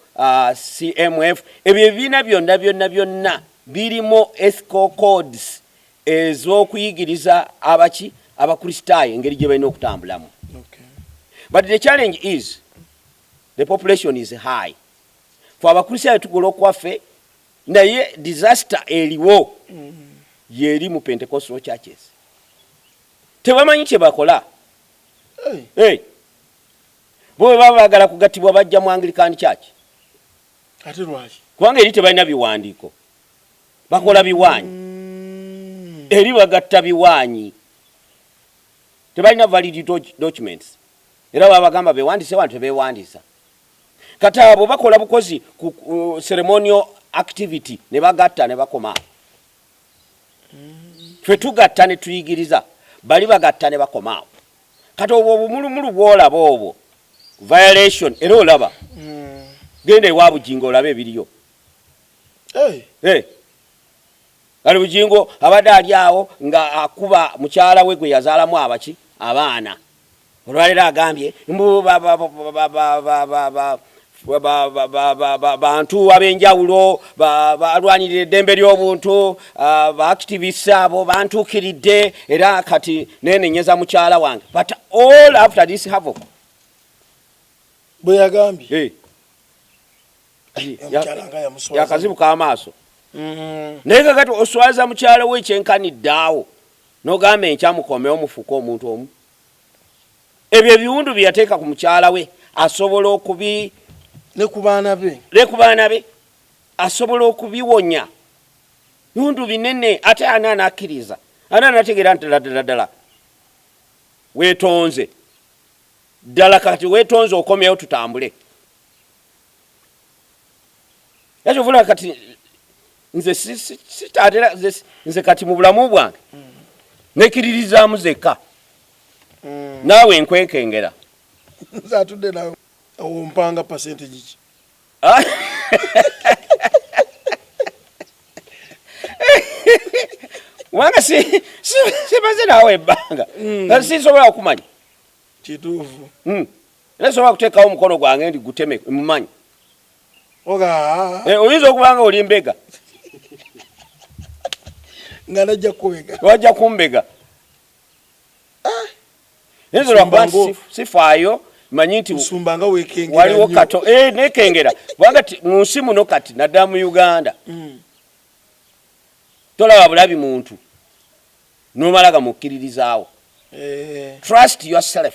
CMF. Ebyo ebibiina byonna byonna byonna birimu ethical codes ez'okuyigiriza abaki Abakristaayo engeri gye balina okutambulamu. But the challenge is the population is high. Fe Abakristaayo tukola okwaffe, naye disaster eriwo yeri mu Pentecostal churches, tebamanyi kye bakola. Hey. Bo bwe baba baagala kugattibwa bajja mu Anglican Church. Ate lwaki? Kubanga eri tebalina biwandiiko, bakola biwaanyi. Eri bagatta biwaanyi, tebalina valid documents, era babagamba bewandiise wano, tebewandiisa. Kati abo bakola bukozi ku ceremonial activity ne bagatta ne bakoma. Ffe tugatta ne tuyigiriza, bali bagatta ne bakoma awo. Kati obwo obumulumulu bwolaba obwo violation, era olaba genda ewa Bugingo olabe ebiriyo. Hey. Hey. Kati Bugingo abadde ali awo nga akuba mukyala we gwe yazaalamu abaki abaana. Olwaleero agambye mbu bantu ab'enjawulo balwanirira eddembe ly'obuntu, ba activists abo bantuukiridde, era kati neenenyeza mukyala wange. But all after this havoc. Bwe yagambye. Hey. Omukyala nga yamuswaza. Yakazibu k'amaaso. Naye kakati oswaza mukyala we ekyenkanidde awo n'ogamba enkya mukomewo mufuuke omuntu omu. Ebyo ebiwundu bye yateeka ku mukyala we asobola okubi ne ku baana be, ne ku baana be asobola okubiwonya. Biwundu binene, ate ani anakkiriza, ani anategeera nti ddala ddala ddala weetonze ddala, kati weetonze okomyewo tutambule. Ekyo vula kati nze sitatera nze kati mu bulamu bwange nekiririzaamu zekka. Naawe nkwenkengera. Nze atudde nawe ompanga percentage ki? Kubanga simaze naawe ebbanga, sisobola okumanya. Kituufu. Era sobola kuteekawo omukono gwange ndi guteme mumanyi. Oga. Oyinza okuba nga oli mbega. Nga najja kubega. Wajja kumbega. Naye lwakuba sifaayo, manyi nti Musumba nga weekengera waliwo nnyo. Kato nekengera kubanga mu nsi muno kati naddala mu Uganda. Tolaba bulabi muntu nomala gamukkiririzaawo. Trust yourself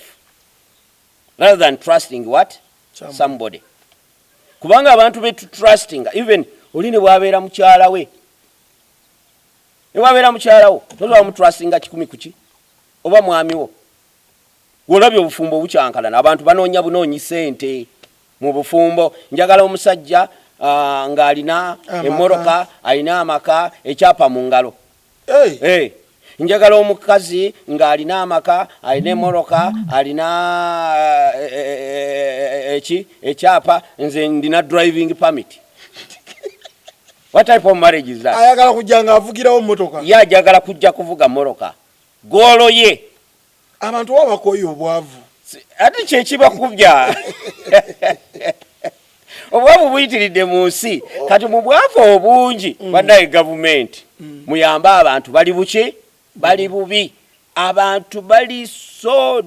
rather than trusting what? Somebody. Kubanga abantu betutrustinga, even oli ne bwabeera mukyala we, ne bwabeera mukyala wo, tosobola mutrustinga kikumi kuki oba mwami wo. Olabye obufumbo bukyankalana, abantu banoonya bunoonyi sente mu bufumbo. Njagala omusajja ng'alina emmotoka, alina amaka, ekyapa mu ngalo. Hey. Hey. Njagala omukazi ng'alina amaka, alina emmotoka, alina eki ekyapa, nze ndina driving permit. What type of marriage is that? Ayagala kujja ng'avugirawo mmotoka. Ye ajagala kujja kuvuga mmotoka, goal ye. Abantu baba bakooye obwavu. Ate kyekibakubya, obwavu buyitiridde mu nsi. Kati mu bwavu obungi, bannaye, gavumenti muyambe abantu. Bali buki? Bali bubi. Abantu bali so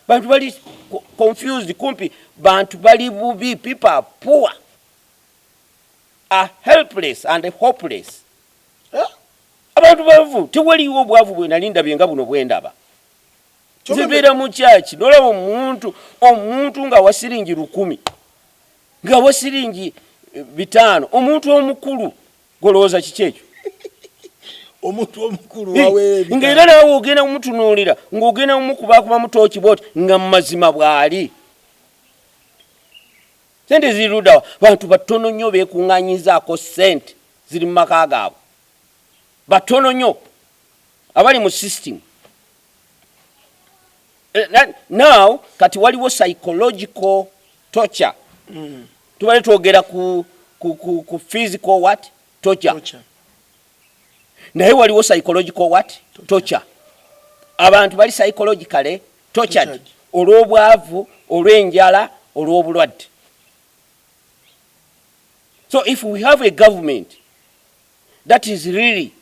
bantu bali confused, kumpi bantu bali bubi. People are poor, are helpless and hopeless. Eh? Abantu bavu, tewaliwo obwavu bwe nali ndabye nga buno bwendaba. Nzibeera mu kyaki, nolaba omuntu nga wa siringi 1000, nga wa siringi 500, omuntu omukulu, golowooza kiki ekyo? Omuntu omukulu waweera. Ng'era naawe ogenda kumutunuulira ng'ogenda kumukubakuba mutooki bwoti, nga mu mazima bw'ali. Sente ziri luddawa? Bantu batono nnyo beekuŋŋanyizaako sente ziri mu maka gaabwe, batono nnyo abali mu system. Now kati waliwo psychological torture. Tubale twogera ku physical what? Torture. Torture. Naye waliwo psychological what? Torture. Abantu bali psychologically tortured Tortured. olw'obwavu, olw'enjala, olw'obulwadde. So if we have a government that is really,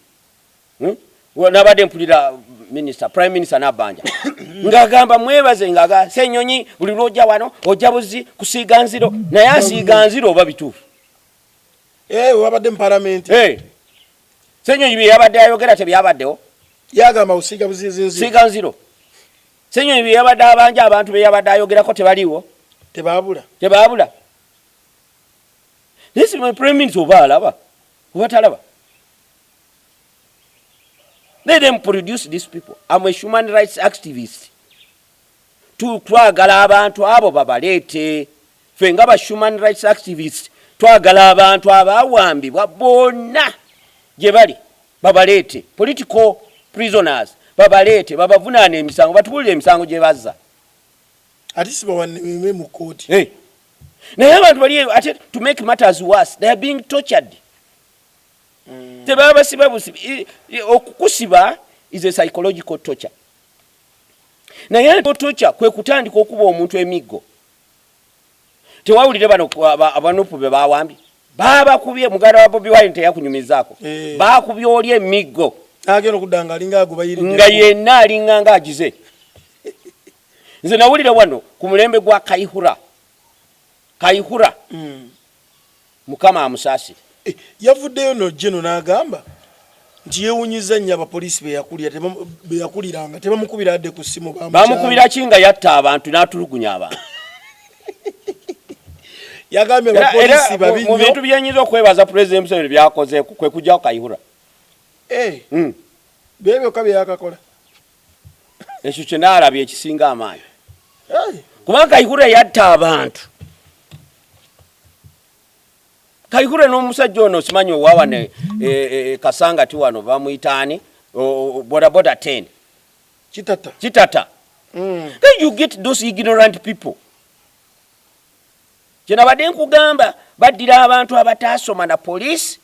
Nabadde mpulira minister, prime minister Nabbanja ng'agamba mwebaze, ng'aga Senyonyi buli lwojja wano ojja buzi kusiiga nziro, naye asiiga nziro oba bituufu? Eh, wabadde mu palamenti. Hey. Senyonyi bye yabadde ayogera tebyabaddewo? Yagamba usiiga buziizi. Siiga nziro. Senyonyi bye yabadde abanja, abantu be yabadde ayogerako tebaliiwo? Tebaabula. Tebaabula. Naye si prime minister oba alaba oba talaba? Let them produce these people. I'm a human rights activist. Twagala abantu abo babaleete. Ffe nga ba human rights activists twagala abantu abawambibwa bonna gye bali babaleete, political prisoners babaleete, babavunaana emisango, batubuulire emisango gye bazza. Ate si bawaneme mu kooti. Hey. Naye abantu bali eyo, ate to make matters worse, they are being tortured. Tebaba basiba busibi. Okukusiba is a psychological torture, naye torture kwe kutandika okuba omuntu emiggo. Tewawulire bano abanupu be bawambye, babakubye, muganda wa Bobi Wine teyakunyumizaako? Eh. Bakubye oli emiggo. Agenda okudda nga alinga agubayiridde. Nga yenna alinga nga agize. Nze nawulira wano ku mulembe gwa Kaihura, Kaihura, Mukama amusaasire. Eh, yavuddeyo no geno n'agamba nti yeewunyiza nnyo abapoliisi be yakuliranga tebamukubira adde ku ssimu. Bamukubira ki nga yatta abantu n'atulugunya abantu? Yagambye abapoliisi babi mu bintu nnyo. Byenyinza okwebaza Pulezidenti Museveni byakozeeko kwe kujjawo Kaihura. Eh, bye byokka bye yakakola. Ekyo kye naalabye ekisinga amaanyi, Eh, kubanga Kaihura yatta abantu. Kaihura n'omusajja ono simanyi owawane Kasanga ti wano bamuyitaani, bodaboda 10. Kitata. Kitata. Then you get those ignorant people. Kyenabadde nkugamba, baddira abantu abataasoma na poliisi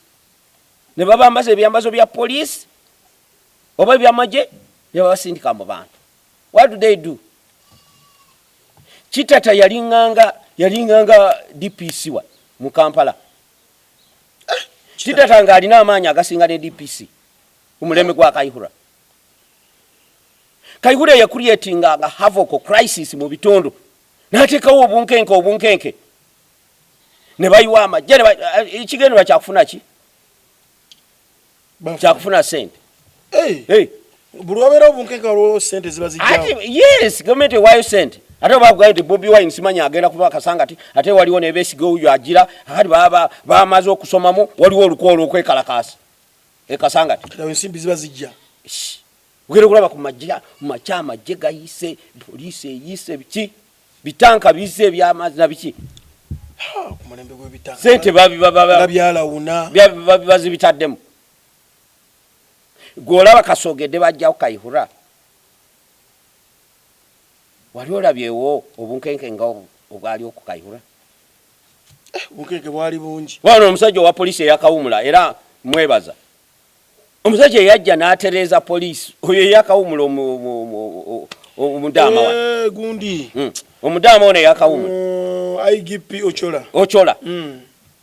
ne babambaza ebyambazo bya poliisi oba ebyamagye ne babasindika mu bantu. What do they do? Kitata yalinganga DPC wa mu Kampala. Kitata ng'alina amaanyi agasinga ne DPC ku mulembe gwa Kaihura. Kaihura yacreatinganga havoc, crisis mu bitundu, n'ateekawo obunkenke, obunkenke, ne bayiwa amagye, ekigendera kyakufuna ki? Kyakufuna sente. Hey. Buli wabeera obunkenke waliwo sente ziba zijjawo. Yes, gavumenti ewaayo sente. Ate oba bakugambye nti Bobi Wine simanyi agenda kuba Kasangati, ate waliwo ne Besigye wuuyo agira, akati baba bamaze okusomamu, waliwo olukwe olw'okwekalakaasa e Kasangati. Kati awo ensimbi ziba zijja. Ogenda okulaba ku majja, mu makya amagye gayise, poliisi eyise, biki bitanka bizze eby'amazzi na biki. Ku mulembe gw'ebitanka. Sente nga byalawuna. Bazibitaddemu. Gwe olaba kasogedde bajjawo Kayihura. Wali olabyewo obunkenke nga obwaliwo ku Kayihura? Eh, obunkenke bwali bungi. Wano omusajja owa poliisi eyakawumula era mwebaza. Omusajja eyajja n'atereeza poliisi oyo eyakawumula omudaama wano. Eh, gundi. Omudaama ono eyakawumula. IGP Ochola. Ochola.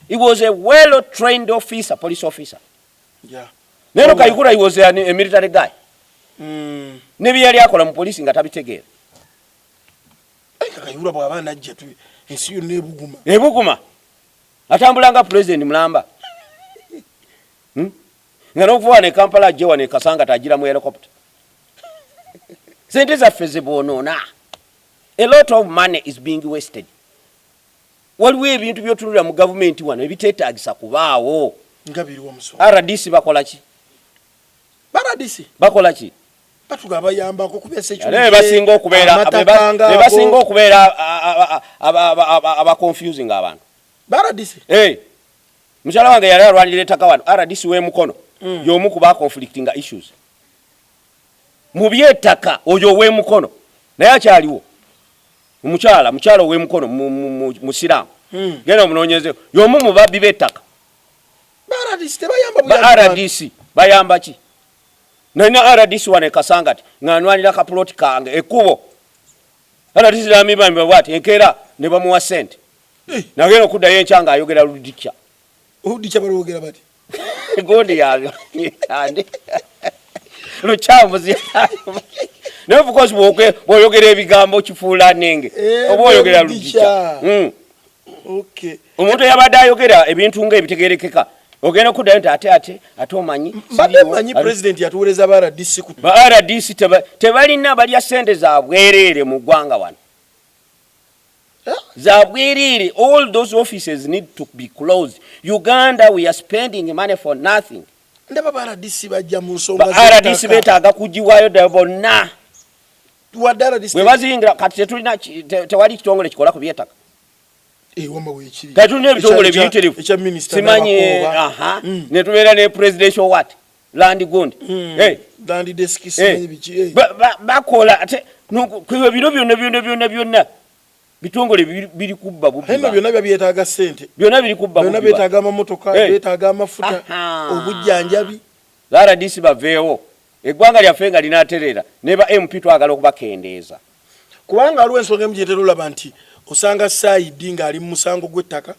He was a well trained officer, police officer. Yeah. Neno Kayihura, he was a military guy. Ne bye yali akola mu poliisi nga tabitegeera. Kayihura bw'aba anajja ensi yonna ebuguma. Ebuguma. Atambula nga president mulamba. Nga n'okuva wano e Kampala ajje wano e Kasangati agira mu helicopter. Sente zaffe ze boonoona. A lot of money is being wasted. Waliwo ebintu by'otunulira mu gavumenti wano ebiteetaagisa kubaawo. Nga biriwo musonga. RDC bakola ki? Ba RDC? Bakola ki? Batuga abayambako ku bya security. Ate bebasinga okubeera, Amataka nga bebasinga ago. okubeera aba confusing abantu. Ba RDC? Eh. Mukyala wange yali alwanirira ettaka wano, RDC w'e Mukono. Y'omu ku ba conflicting issues. Mu by'ettaka oyo ow'e Mukono naye akyaliwo. Omukyala, mukyala ow'e Mukono Musiraamu. Genda omunoonyezeewo. Y'omu mu babbi b'ettaka. Ba RDC tebayamba Ba buyambi bantu. RDC bayamba ki? Nalina RDC wano e Kasangati nga nwanira ka plot kange ekkubo. RDC n'amibamiba bw'ati enkeera ne bamuwa ssente. Nagenda okuddayo enkya ng'ayogera Ludikya. Oludikya balwogera bati? Gundi yabyo. Andi. Lukyamuzi. Naye of course bw'oyogera ebigambo kifuula nenge. Oba oyogera Ludikya. Ludikya. Okay. Omuntu eyabadde ayogera ebintu ng'ebitegeerekeka ogenda okuddayo nti ate ate ate omanyi Mbadde siriiwo. mmanyi president yatuweereza ba RDC ku Ba RDC tebalina, balya ssente za bwereere mu ggwanga wano. Za bwereere. All those offices need to be closed. Uganda, we are spending money for nothing. Ndaba ba RDC bajja mu nsonga Ba z'ettaka. RDC beetaaga kugibwayo ddala bonna. Wadde RDC Bwe baziyingira kati tetulina tewali kitongole kikola ku by'ettaka. Wamma weekiri. Kati tulina ebitongole biyitirivu. Ekya minisita Simanyi, Nabakooba. aha. Ne tubeera ne presidential what? Land gundi. Land desk simanyi biki. Bakola ate ku biro byonna byonna byonna byonna bitongole biri kubba bubbi. Heno byonna bya byetaaga ssente. Byonna biri kubba Byonna bubbi. byetaaga amamotoka, byetaaga amafuta, obujjanjabi. RDC baveewo. Eggwanga lyaffe nga linaatereera ne ba MP twagala okubakendeeza. Kubanga waliwo ensonga emu gye ntera olaba nti osanga Saidi ng'ali mu musango gw'ettaka,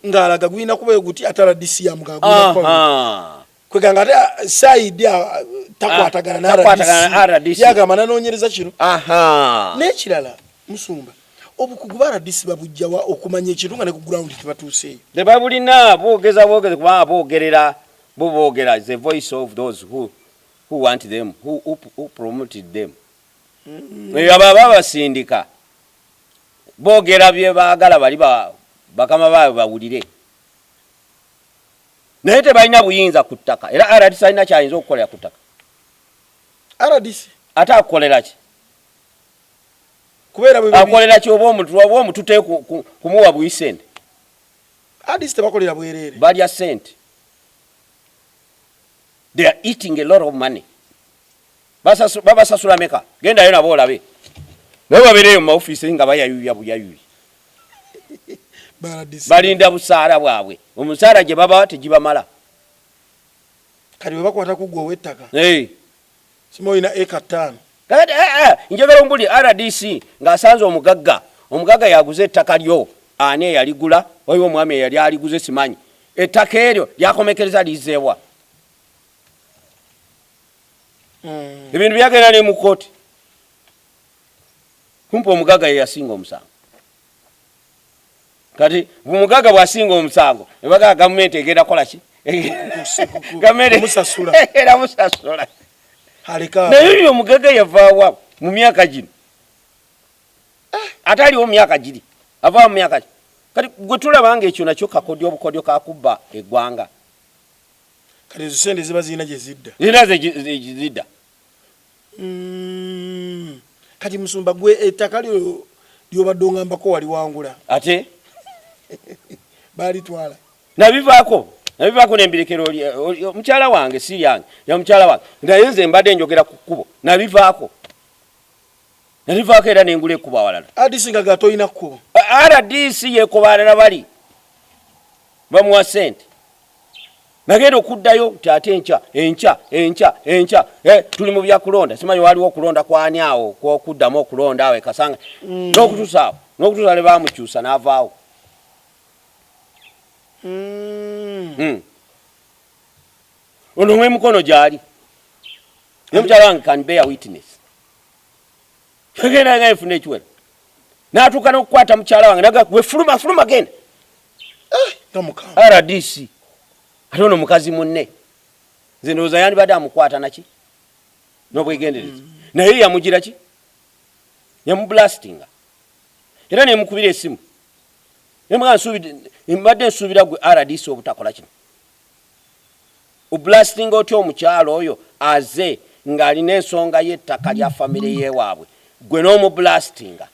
ng'alaga gulina kuba guti ate RDC yamugamba gulina kuba guti. Kwegamba ate Saidi takwatagana na Takwatagana na RDC. RDC. Yagamba nanoonyereza kino. N'ekirala musumba, obukugu ba RDC babujjawa okumanya ekintu nga ne ku ground tebatuuseeyo? Tebabulina, boogeza boogeza kubanga boogerera, bo boogera the voice of those who want them, who promoted them. Abo ababasindika boogera bye baagala bali bakama baabwe bawulire. Naye tebalina buyinza ku ttaka. Era RDC alina ky'ayinza okukolera ku ttaka. RDC? Ate akukolera ki? Kubeera bwe babi- Akolera ki oba omuntu, oba omutute kumuwa buyi ssente? RDC tebakolera bwereere. Balya ssente. They are eating a lot of money. Babasasula meka? Gendayo nabo olabe. Naye babeereyo mu maofiisi nga bayayuya buyayuyi. RDC. Balinda busaala bwabwe. Omusaala gye babawa tegibamala. Kati bwe bakwata ku ggwe ow'ettaka. Sima olina eka 5. Kati, njagala ombuli RDC ng'asanze omugagga. Omugagga yaguze ettaka lyo. Ani eyaligula? Waliwo omwami eyali aliguze simanyi. Ettaka eryo lyakomekereza lizeewa. Ebintu byagenda ne mu kkooti. Kumpi omugagga ye yasinga omusango. Kati omugagga bw'asinga omusango, ne bagamba gavumenti egenda kukola ki? Kumusasula. Era musasula. Aleka. Naye oyo omugaga yavaawa mu myaka gino? Ate aliwo mu myaka giri, avaawa mu myaka gi? Kati gwe tulaba nga ekyo nakyo kakodyo, obukodyo kakubba eggwanga. Kati ezo sente ziba zirina gye zidda. Zirina zidda. Kati musumba, gwe ettaka lyo lyobadde ongambako waliwangula? Ate? Balitwala? Nabivaako nembirekera omukyala wange, si yange, ya mukyala wange. Naye nze mbadde njogera ku kkubo. Nabivaako era nengula ekkubo awalala. RDC nga ga tolina kkubo? RDC yekobalala, bali bamuwa sente. Nagenda okuddayo nti ate enkya, enkya, enkya, enkya, tuli mu byakulonda. Simanyi waliwo okulonda kwani awo kwokuddamu okulonda awo ekasanga. N'okutuusa awo, n'okutuusa le bamukyusa n'avaawo. Ono mwemukono gyali ne mukyala wange can bear witness. Genda nga efuna ekiwero n'atuuka n'okukwata mukyala wange naga, "We fuluma, fuluma, genda." Nga mukama. RDC, ate ono mukazi munne, nze ndowooza yandibadde amukwata naki n'obwegendereza, naye yamugira ki, yamublastinga. Era nemukubira esimu nemugaa, "Mbadde nsuubira gwe RDC obutakola kino. Oblastinga otya omukyalo oyo aze ng'alina ensonga y'ettaka lya famire yewaabwe, gwe n'omublastinga?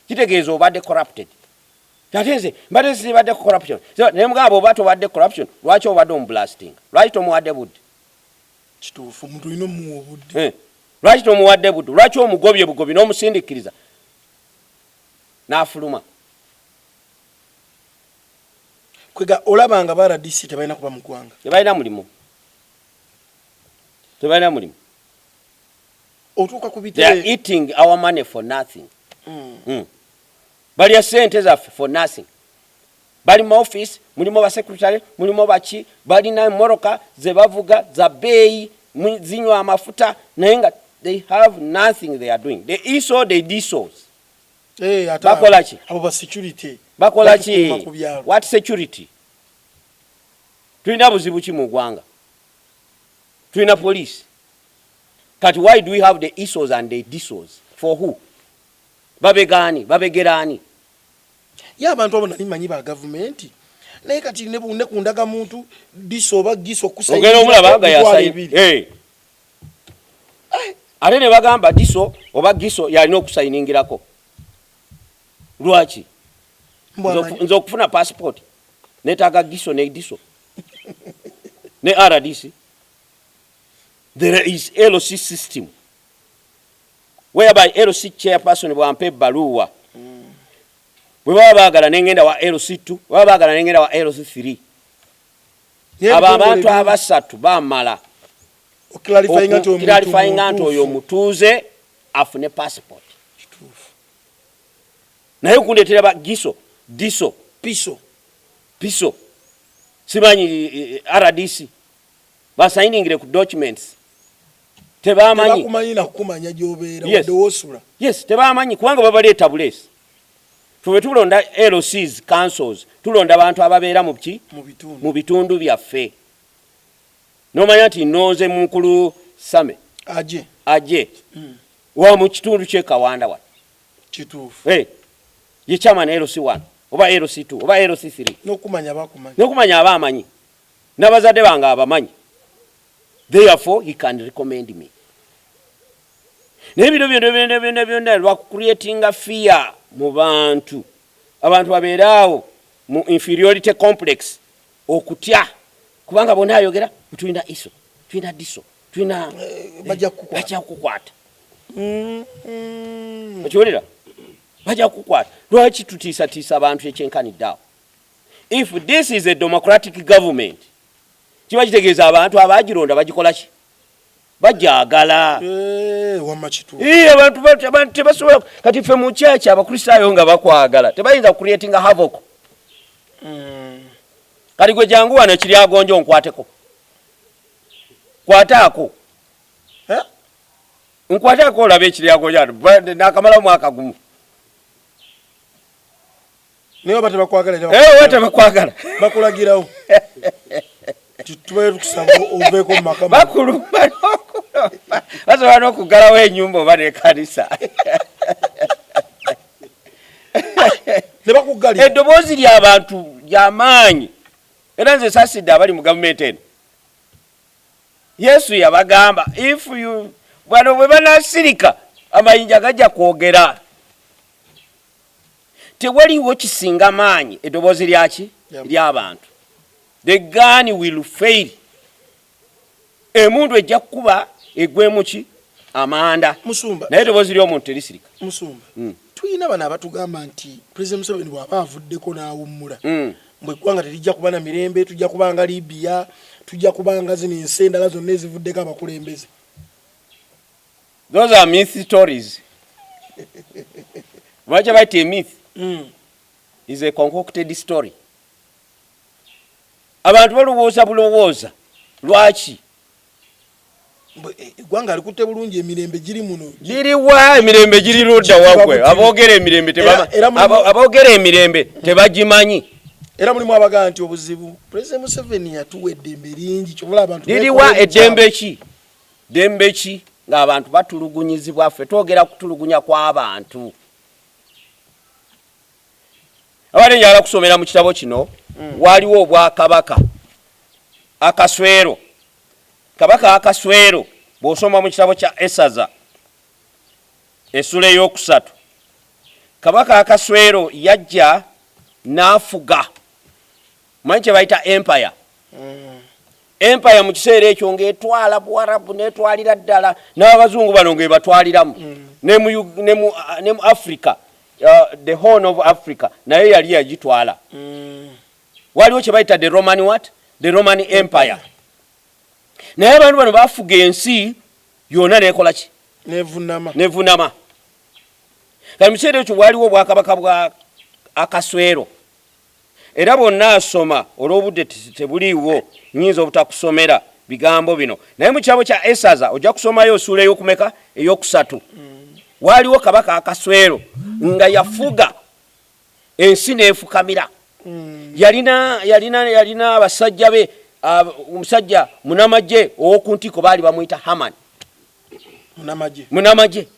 Kitegeeza obadde corrupted." Ate nze mbadde sibadde corruption. Naye mugamba, "Oba tobadde corruption, lwaki obadde omublastinga? Lwaki tomuwadde budde?" Kituufu, omuntu olina omuwa obudde. Lwaki tomuwadde budde? Lwaki omugobye bugobi n'omusindikiriza n'afuluma? Kwega olaba nga ba RDC tebalina kuba mu ggwanga. Tebalina mulimu, tebalina mulimu. Otuuka ku They are bitebe eating our money for nothing. Balya sente zaffe for nothing. Bali mu office, mulimu basecretary, mulimu baki, balina emmotoka ze bavuga za bbeeyi, zinywa amafuta, naye nga they have nothing they are doing. The ISO, the DSOs. Eh, ate Bakola ki? Abo ba security. Bakola ki? Batukuuma ku byalo. What security? Tulina buzibu ki mu ggwanga? Tulina police. Kati why do we have the ISOs and the DSOs? For who? Babegaani, babegeraani? Ye abantu abo nali manyi ba gavumenti, naye kati ne ku ndagamuntu DISO oba GISO. Ogenda omulaba nga yasayi. Eh. Ate ne bagamba DISO oba GISO yalina okusayiningirako. Lwaki? Nze okufuna passport netaaga GISO ne DISO ne RDC? There is LC system whereby LC chairperson bwampa ebbaluwa, bwe baba baagala nengenda wa LC2, baba baagala nengenda wa LC3. Abo abantu abasatu bamala okuclarifyinga nti oyo omutuuze afune passport. Naye okundetera ba GISO, DISO, PISO. PISO, simanyi RDC, basayiningire ku documents, tebamanyi. Tebakumanyi nakukumanya gyobeera. Yes. Wadde woosula. Yes, tebamanyi, kubanga babaleeta buleesi. Fe bwe tulonda LCs, councils, tulonda bantu ababeera mu ki? Mu bitundu. Mu bitundu byaffe. Nomanya nti nonze mukulu Same aje aje wa mu kitundu kyekawanda wano. Kituufu. Hey, ye chairman LC1 oba LC2 oba LC3. N'okumanya bakumanya. N'okumanya aba amanyi, n'abazadde bange abamanyi, therefore he can recommend me. Naye bino byonna byonna byonna byonna lwakucreatinga fear mu bantu, abantu babeere awo mu inferiority complex, okutya, kubanga bonna ayogera, tulina ISO, tulina DISO, tulina Bajja kukukwata. Bajja kukukwata. Okiwulira? Bajja kukukwata. Lwaki tutiisatiisa abantu ekyenkanidde awo? If this is a democratic government, kiba kitegeeza abantu abagironda bagikola ki? Bajagala. Eh, wamma kituufu. Ii, abantu tebasobola. Kati ffe mu kyaki, abakristaayo nga bakwagala, tebayinza creatinga havoc. Kati gwe jangu wano ekiri agonja onkwateko, kwataako. Eh? Nkwataako olabe ekiri agonja, nakamalawo mwaka gumu. Naye oba tebakwagala era Eh, oba tebakwagala. Bakulagirawo. Tubaye tukusaba oveeko mu maka. Bakulumba n'okulumba, basobola n'okuggalawo ennyumba oba n'ekkanisa. Ne bakuggalira. Eddoboozi ly'abantu ly'amaanyi, era nze saasidde abali mu gavumenti eno. Yesu yabagamba if you bano bwe banasirika amayinja gajja kwogera. Tewaliwo kisinga maanyi eddoboozi lyaki ly'abantu. The gun will fail. Emundu ejja kukuba egwemu ki amanda. Musumba. Naye eddoboozi ly'omuntu terisirika. Musumba. Tulina bano abatugamba nti President Museveni bw'aba avuddeko n'awummula mbu eggwanga terijja kuba na mirembe, tujja kubanga Libya, tujja kubanga zino ensi endala zonna ezivuddeko abakulembeze. Those are myth stories. Lwaki bayita a myth? Is a concocted story. Abantu balowooza bulowooza. Lwaki? Eggwanga likutte bulungi, emirembe giri muno. Liriwa emirembe? Giri ludda wagwe? Aboogera emirembe aboogera emirembe tebagimanyi. Era mulimu abagaa nti obuzibu President Museveni yatuwa eddembe lingi, kyobula abantu Liriwa eddembe ki? Ddembe ki ng'abantu batulugunyizibwa? Ffe twogera kutulugunya kw'abantu. Abadde njagala kusomera mu kitabo kino. Waliwo obwakabaka Akaswero, kabaka Akaswero. Bw'osoma mu kitabo kya Esaza essula ey'okusatu, kabaka Akaswero yajja n'afuga, manyi kye bayita empire. Empire mu kiseera ekyo ng'etwala Buwarabu, n'etwalira ddala n'abazungu bano ng'ebatwaliramu ne mu Africa, the Horn of Africa naye yali yagitwala. Waliwo kye bayita the Roman what? The Roman Empire. Naye abantu bano bafuga ensi yonna nekola ki? Nevunama. Nevunama. Kati mu kiseera ekyo waliwo obwakabaka bwa Akaswero. Era bwonna asoma, olw'obudde tebuliiwo, nyinza obutakusomera bigambo bino, naye mu kitabo kya Esaza ojja kusomayo osuula ey'okumeka? Eyokusatu. Waaliwo kabaka Akaswero nga yafuga ensi n'efukamira. Yalina abasajja be, omusajja munamagye ow'oku ntikko baali bamuyita Hamani. Munamagye. Munamagye.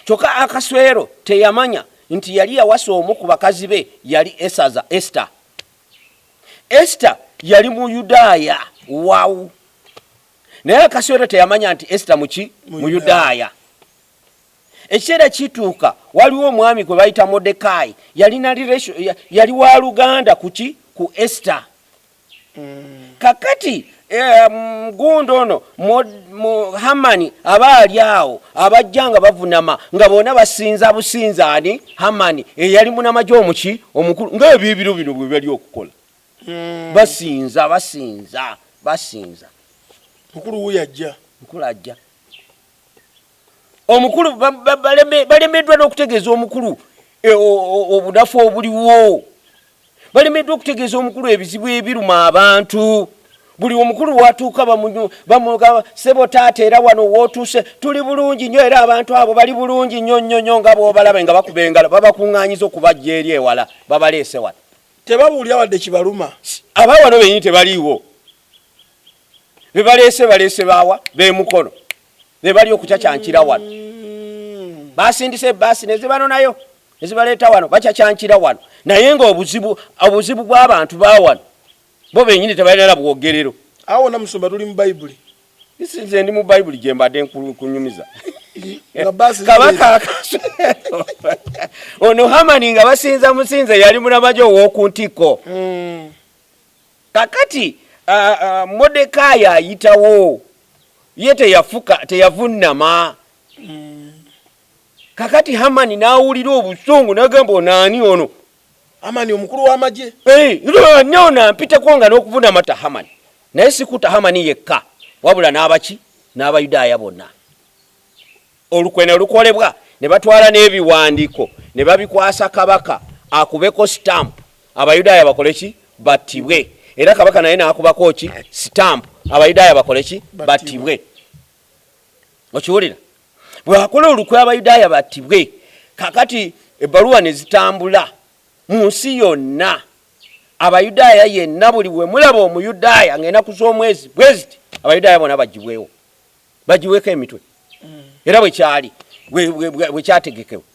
Kyokka Akaswero teyamanya nti yali yawasa omu ku bakazi be yali Esaza Esita. Esita yali Muyudaaya wawu, naye Akaswero teyamanya nti Esita muki? Muyudaaya. Ekiseera kituuka, waliwo omwami gwe bayita Modekaayi, yalina yali wa luganda kuki? Ku Esita. Kakati gundi ono Hamani aba ali awo, abajja nga bavunama nga bonna basinza businza ani? Hamani, eyali munamagye omuki? Omukulu, ngaebibiro bino bwe bali okukola. Basinza, basinza, basinza. Mukulu wuyo ajja. Mukulu ajja, omukulu balemeddwa n'okutegeeza omukulu obunafu obuliwo. Balemeddwa okutegeeza omukulu ebizibu ebiruma abantu. Buli omukulu watuuka bamugamba, "Sebo taata, era wano wootuuse tuli bulungi nnyo, era abantu abo bali bulungi nnyo nnyo nnyo nga bw'obalaba." Nga bakuba engalo, babakuŋŋaanyiza okubajja eri ewala, babaleese wano. Tebabuulira wadde kibaluma. Aba wano benyini tebaliiwo. Bebaleese, baleese baawa bemukono, bebali okucacyankira wano. Basindise ebaasi nezibanonayo nezibaleeta wano, bacacyankira wano, naye nga obuzibu bw'abantu ba wano bo benyini tebalina na bwogerero. Awo wonna musumba tuli mu Bayibuli? Nze ndi mu Bayibuli gye mbadde kunyumiza. Nga baasi Kabaka Akaswero ono Hamani nga basinza musinze, yali munamagye ow'oku ntikko. Kakati Modekaayi ayitawo, ye teyafuka, teyavunnama. Kakati Hamani n'awulira obusungu n'agamba, "Onaani ono?" Hamani omukulu w'amagye. Ne ono ampiteko nga n'okuvunama ta Hamani. Naye sikuta Hamani yekka, wabula n'abaki? N'Abayudaaya bonna. Olukwe ne lukolebwa, ne batwala n'ebiwandiiko ne babikwasa kabaka akubeko stamp, Abayudaaya bakole ki? Battibwe. Era kabaka naye n'akubako ki? Stamp, Abayudaaya bakole ki? Battibwe. Okiwulira? Bw'akola olukwe Abayudaaya battibwe, kakati ebbaluwa ne zitambula mu nsi yonna. Abayudaaya yenna, buli we mulaba Omuyudaaya ng'enaku z'omwezi bwe ziti, Abayudaaya bona bagibwewo, bagibweko emitwe. Era bwe kyali, bwe kyategekebwa.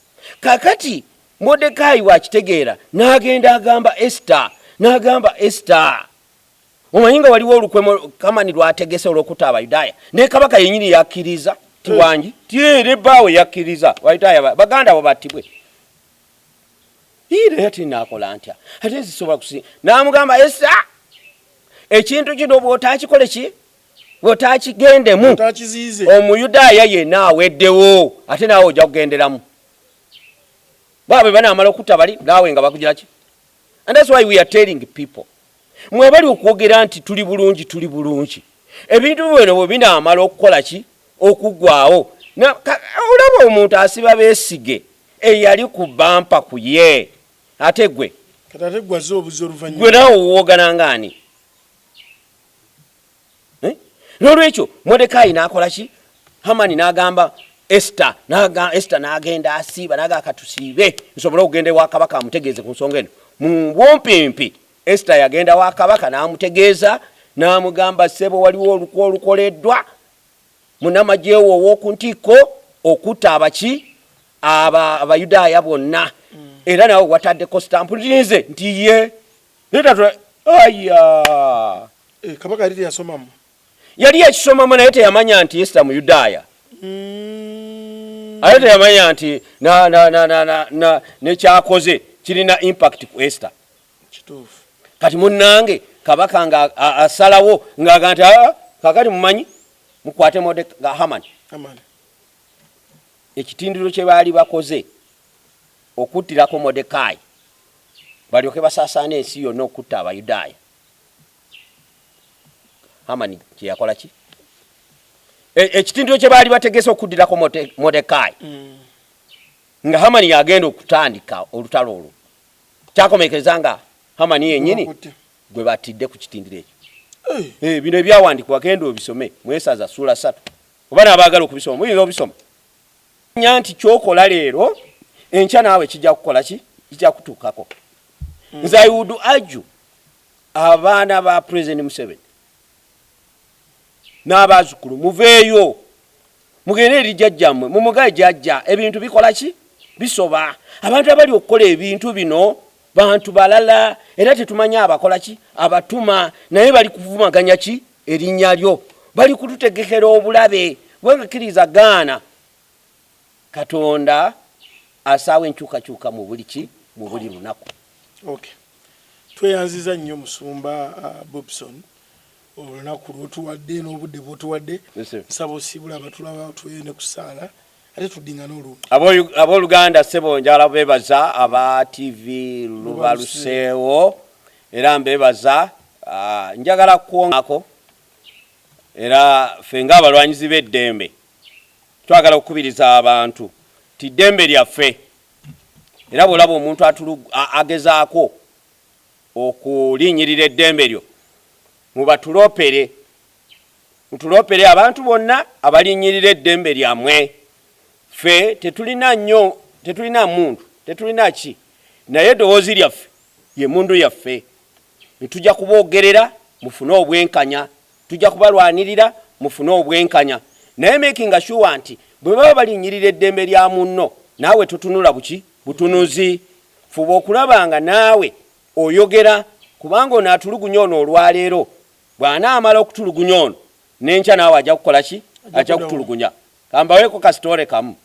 Kakati Modekaayi bw'akitegeera n'agenda agamba Esita, n'agamba Esita, omanyi nga waliwo olukwe Kamani lwategese olw'okutta Abayudaaya, naye kabaka yennyini yakkiriza ti wangi ti ne bbaawe yakkiriza Abayudaaya baganda bo battibwe. Naye ate naakola ntya? Ate nzisobola kusi. N'amugamba, Esita, ekintu kino bw'otaakikole ki, bw'otaakigendemu, Omuyudaaya yenna aweddewo, ate naawe ojja kugenderamu. Baba bwe banaamala okutta bali, naawe nga bakugira ki? And that's why we are telling people, mwe bali okwogera nti tuli bulungi, tuli bulungi, ebintu bino bwe binaamala okukola ki, okuggwawo, olaba omuntu asiba Beesige eyali ku bampa ku ye, ate gwe gwe naawe owoogana ngaani? Eh? N'olwekyo Modekaayi n'akola ki? Hamani n'agamba Esita, Esita n'agenda asiiba, n'agamba katusiibe nsobole okugenda ewa kabaka amutegeeze ku nsonga eno. Mu bumpimpi Esita yagenda wa kabaka n'amutegeeza, n'amugamba, ssebo, waliwo olukwe olukoleddwa munnamagye wo ow'oku ntikko okutta abaki Abayudaaya bonna, era nawe wataddeko sitampu. Nti nze? Nti ye. Aya, eh, kabaka yali teyasomamu? Yali yakisomamu, naye teyamanya nti Esita Muyudaaya. Ate teyamanya nti nekyakoze kirina impact ku Esita. Kati munnange kabaka nga asalawo ngaaga nti, ah, kakati mumanyi, mukwate nga Hamani. Ekitindiro kye baali bakoze okuttirako Modekaayi balyoke basaasaane ensi yonna okutta Abayudaaya, Hamani kyeyakola ki? Ekitindiro kye baali bategese okuddirako Modekaayi, nga Hamani yagenda okutandika olutalo olwo, kyakomekereza nga Hamani yennyini gwe batidde ku kitindiro ekyo. Eh, bino ebyawandikibwa genda obisome mwesaza ssuula 3, oba n'abaagala okubisoma muyinza obisoma. Nya nti kyokola leero, enkya naawe kijja kukola ki, kijja kutuukako. Nze I would argue abaana ba President Museveni n'abazzukulu, muveeyo mugende eri jjajjammwe, mumugaye, jjajja, ebintu bikola ki, bisoba. Abantu abali okukola ebintu bino bantu balala, era tetumanyi abakola ki, abatuma, naye bali kuvumaganya ki erinnya lyo, bali kututegekera obulabe. Bwekakkiriza gaana, Katonda asaawo enkyukakyuka mu buli ki, mu buli lunaku. Okay, tweyanziza nnyo Musumba Bobson olunaku lwotuwadde n'obudde bwotuwadde. Nsaba osiibula abatulaba, tuweyo ne kusaala, ate tuddingana olundi. Abooluganda, ssebo, njagala bebaza aba TV Lubaluseewo, era mbebaza. Njagala kukwongako, era ffe ng'abalwanyizi b'eddembe twagala okukubiriza abantu ti ddembe lyaffe, era bw'olaba omuntu agezaako okulinnyirira eddembe lyo, mubatuloopere, mutuloopere abantu bonna abalinnyirira eddembe lyammwe. Ffe tetulina nnyo, tetulina muntu, tetulina ki, naye eddoboozi lyaffe ye mundu yaffe. Tujja kuboogerera mufune obwenkanya, tujja kubalwanirira mufune obwenkanya, naye making sure nti bwe baba balinnyirira eddembe lya munno, naawe totunula buki butunuzi, fuba okulaba nga naawe oyogera, kubanga ono atulugunya ono olwaleero, bw'anaamala okutulugunya ono, n'enkya naawe ajja kukola ki, ajja kutulugunya. Kambaweeko kasitore kamu.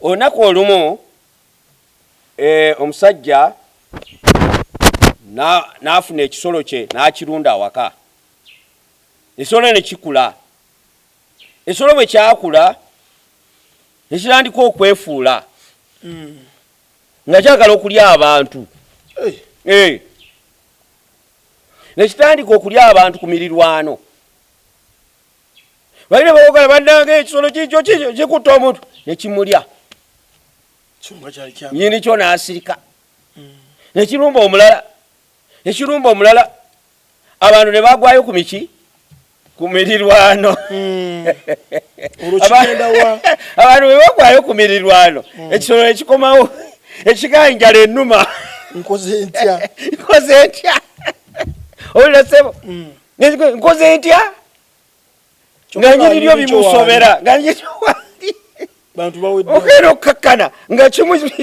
Olunaku olumu omusajja n'afuna ekisolo kye n'akirunda awaka, ekisolo ne kikula. Ekisolo bwe kyakula ne kitandika okwefuula nga kyagala okulya abantu. Ne kitandika okulya abantu ku mirirwano. Balina bawogala, bannange, ekisolo kikyo kikutta omuntu, ne kimulya, nyini kyo n'asirika. Nekirumba omulala, nekirumba omulala, abantu ne bagwayo ku miki, ku mirirwano. Abantu bwe bagwayo ku mirirwano, ekisolo nekikomawo, ekigaa, njala ennuma. Nkoze ntya? Nkoze ntya? Owulira ssebo? Nkoze ntya? Nga nyini lyo bimusobera, nga nyini bantu bawedde. Okeera okukakkana nga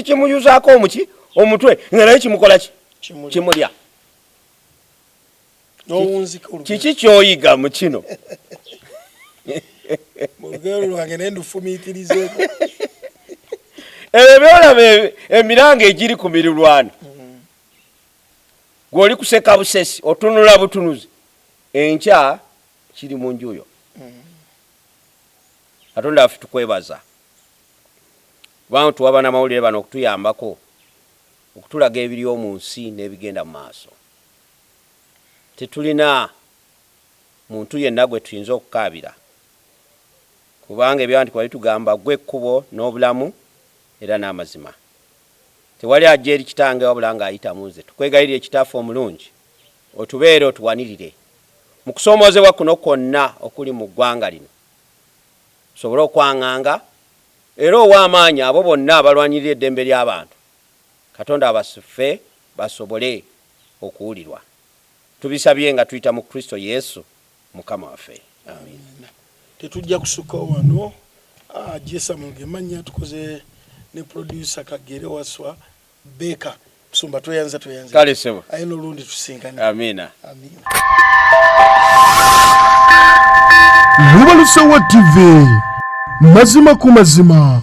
kimuyuzaako omuki omutwe, nga naye kimukola ki? Kimulya. Kimulya. N'owunzika olugero. Kiki kyoyiga mu kino? Mu lugero lwange naye ndufumiitirizeeko. Ebyo byolaba emiranga egiri ku mirirwano, gw'oli kuseka busesi, otunula butunuzi, enkya kiri mu nju yo. Katonda waffe tukwebaza kubanga tuwa banamawulire bano okutuyambako okutulaga ebiri omu nsi n'ebigenda mu maaso. Tetulina muntu yenna gwe tuyinza okukaabira, kubanga ebyawandiikibwa bitugamba ggwe ekkubo n'obulamu era n'amazima. Tewali ajja eri Kitange wabula ng'ayita mu nze. Tukwegayirire Kitaffe omulungi, otubeere otuwanirire mu kusoomoozebwa kuno kwonna okuli mu ggwanga lino, tusobole okwanganga era owe amaanyi abo bonna abalwanirira eddembe ly'abantu, Katonda waffe, basobole okuwulirwa. Tubisabye nga tuyita mu Kristo Yesu Mukama waffe. Amiina. Tetujja kusukkawo wano. Jesa Mugemanya tukoze ne producer Kagere Waswa Baker. Musumba tweyanza, tweyanza. Kale ssebo. Aye n'olundi tusinkane. Amiina. Amiina. Lubalusewa TV, mazima ku mazima.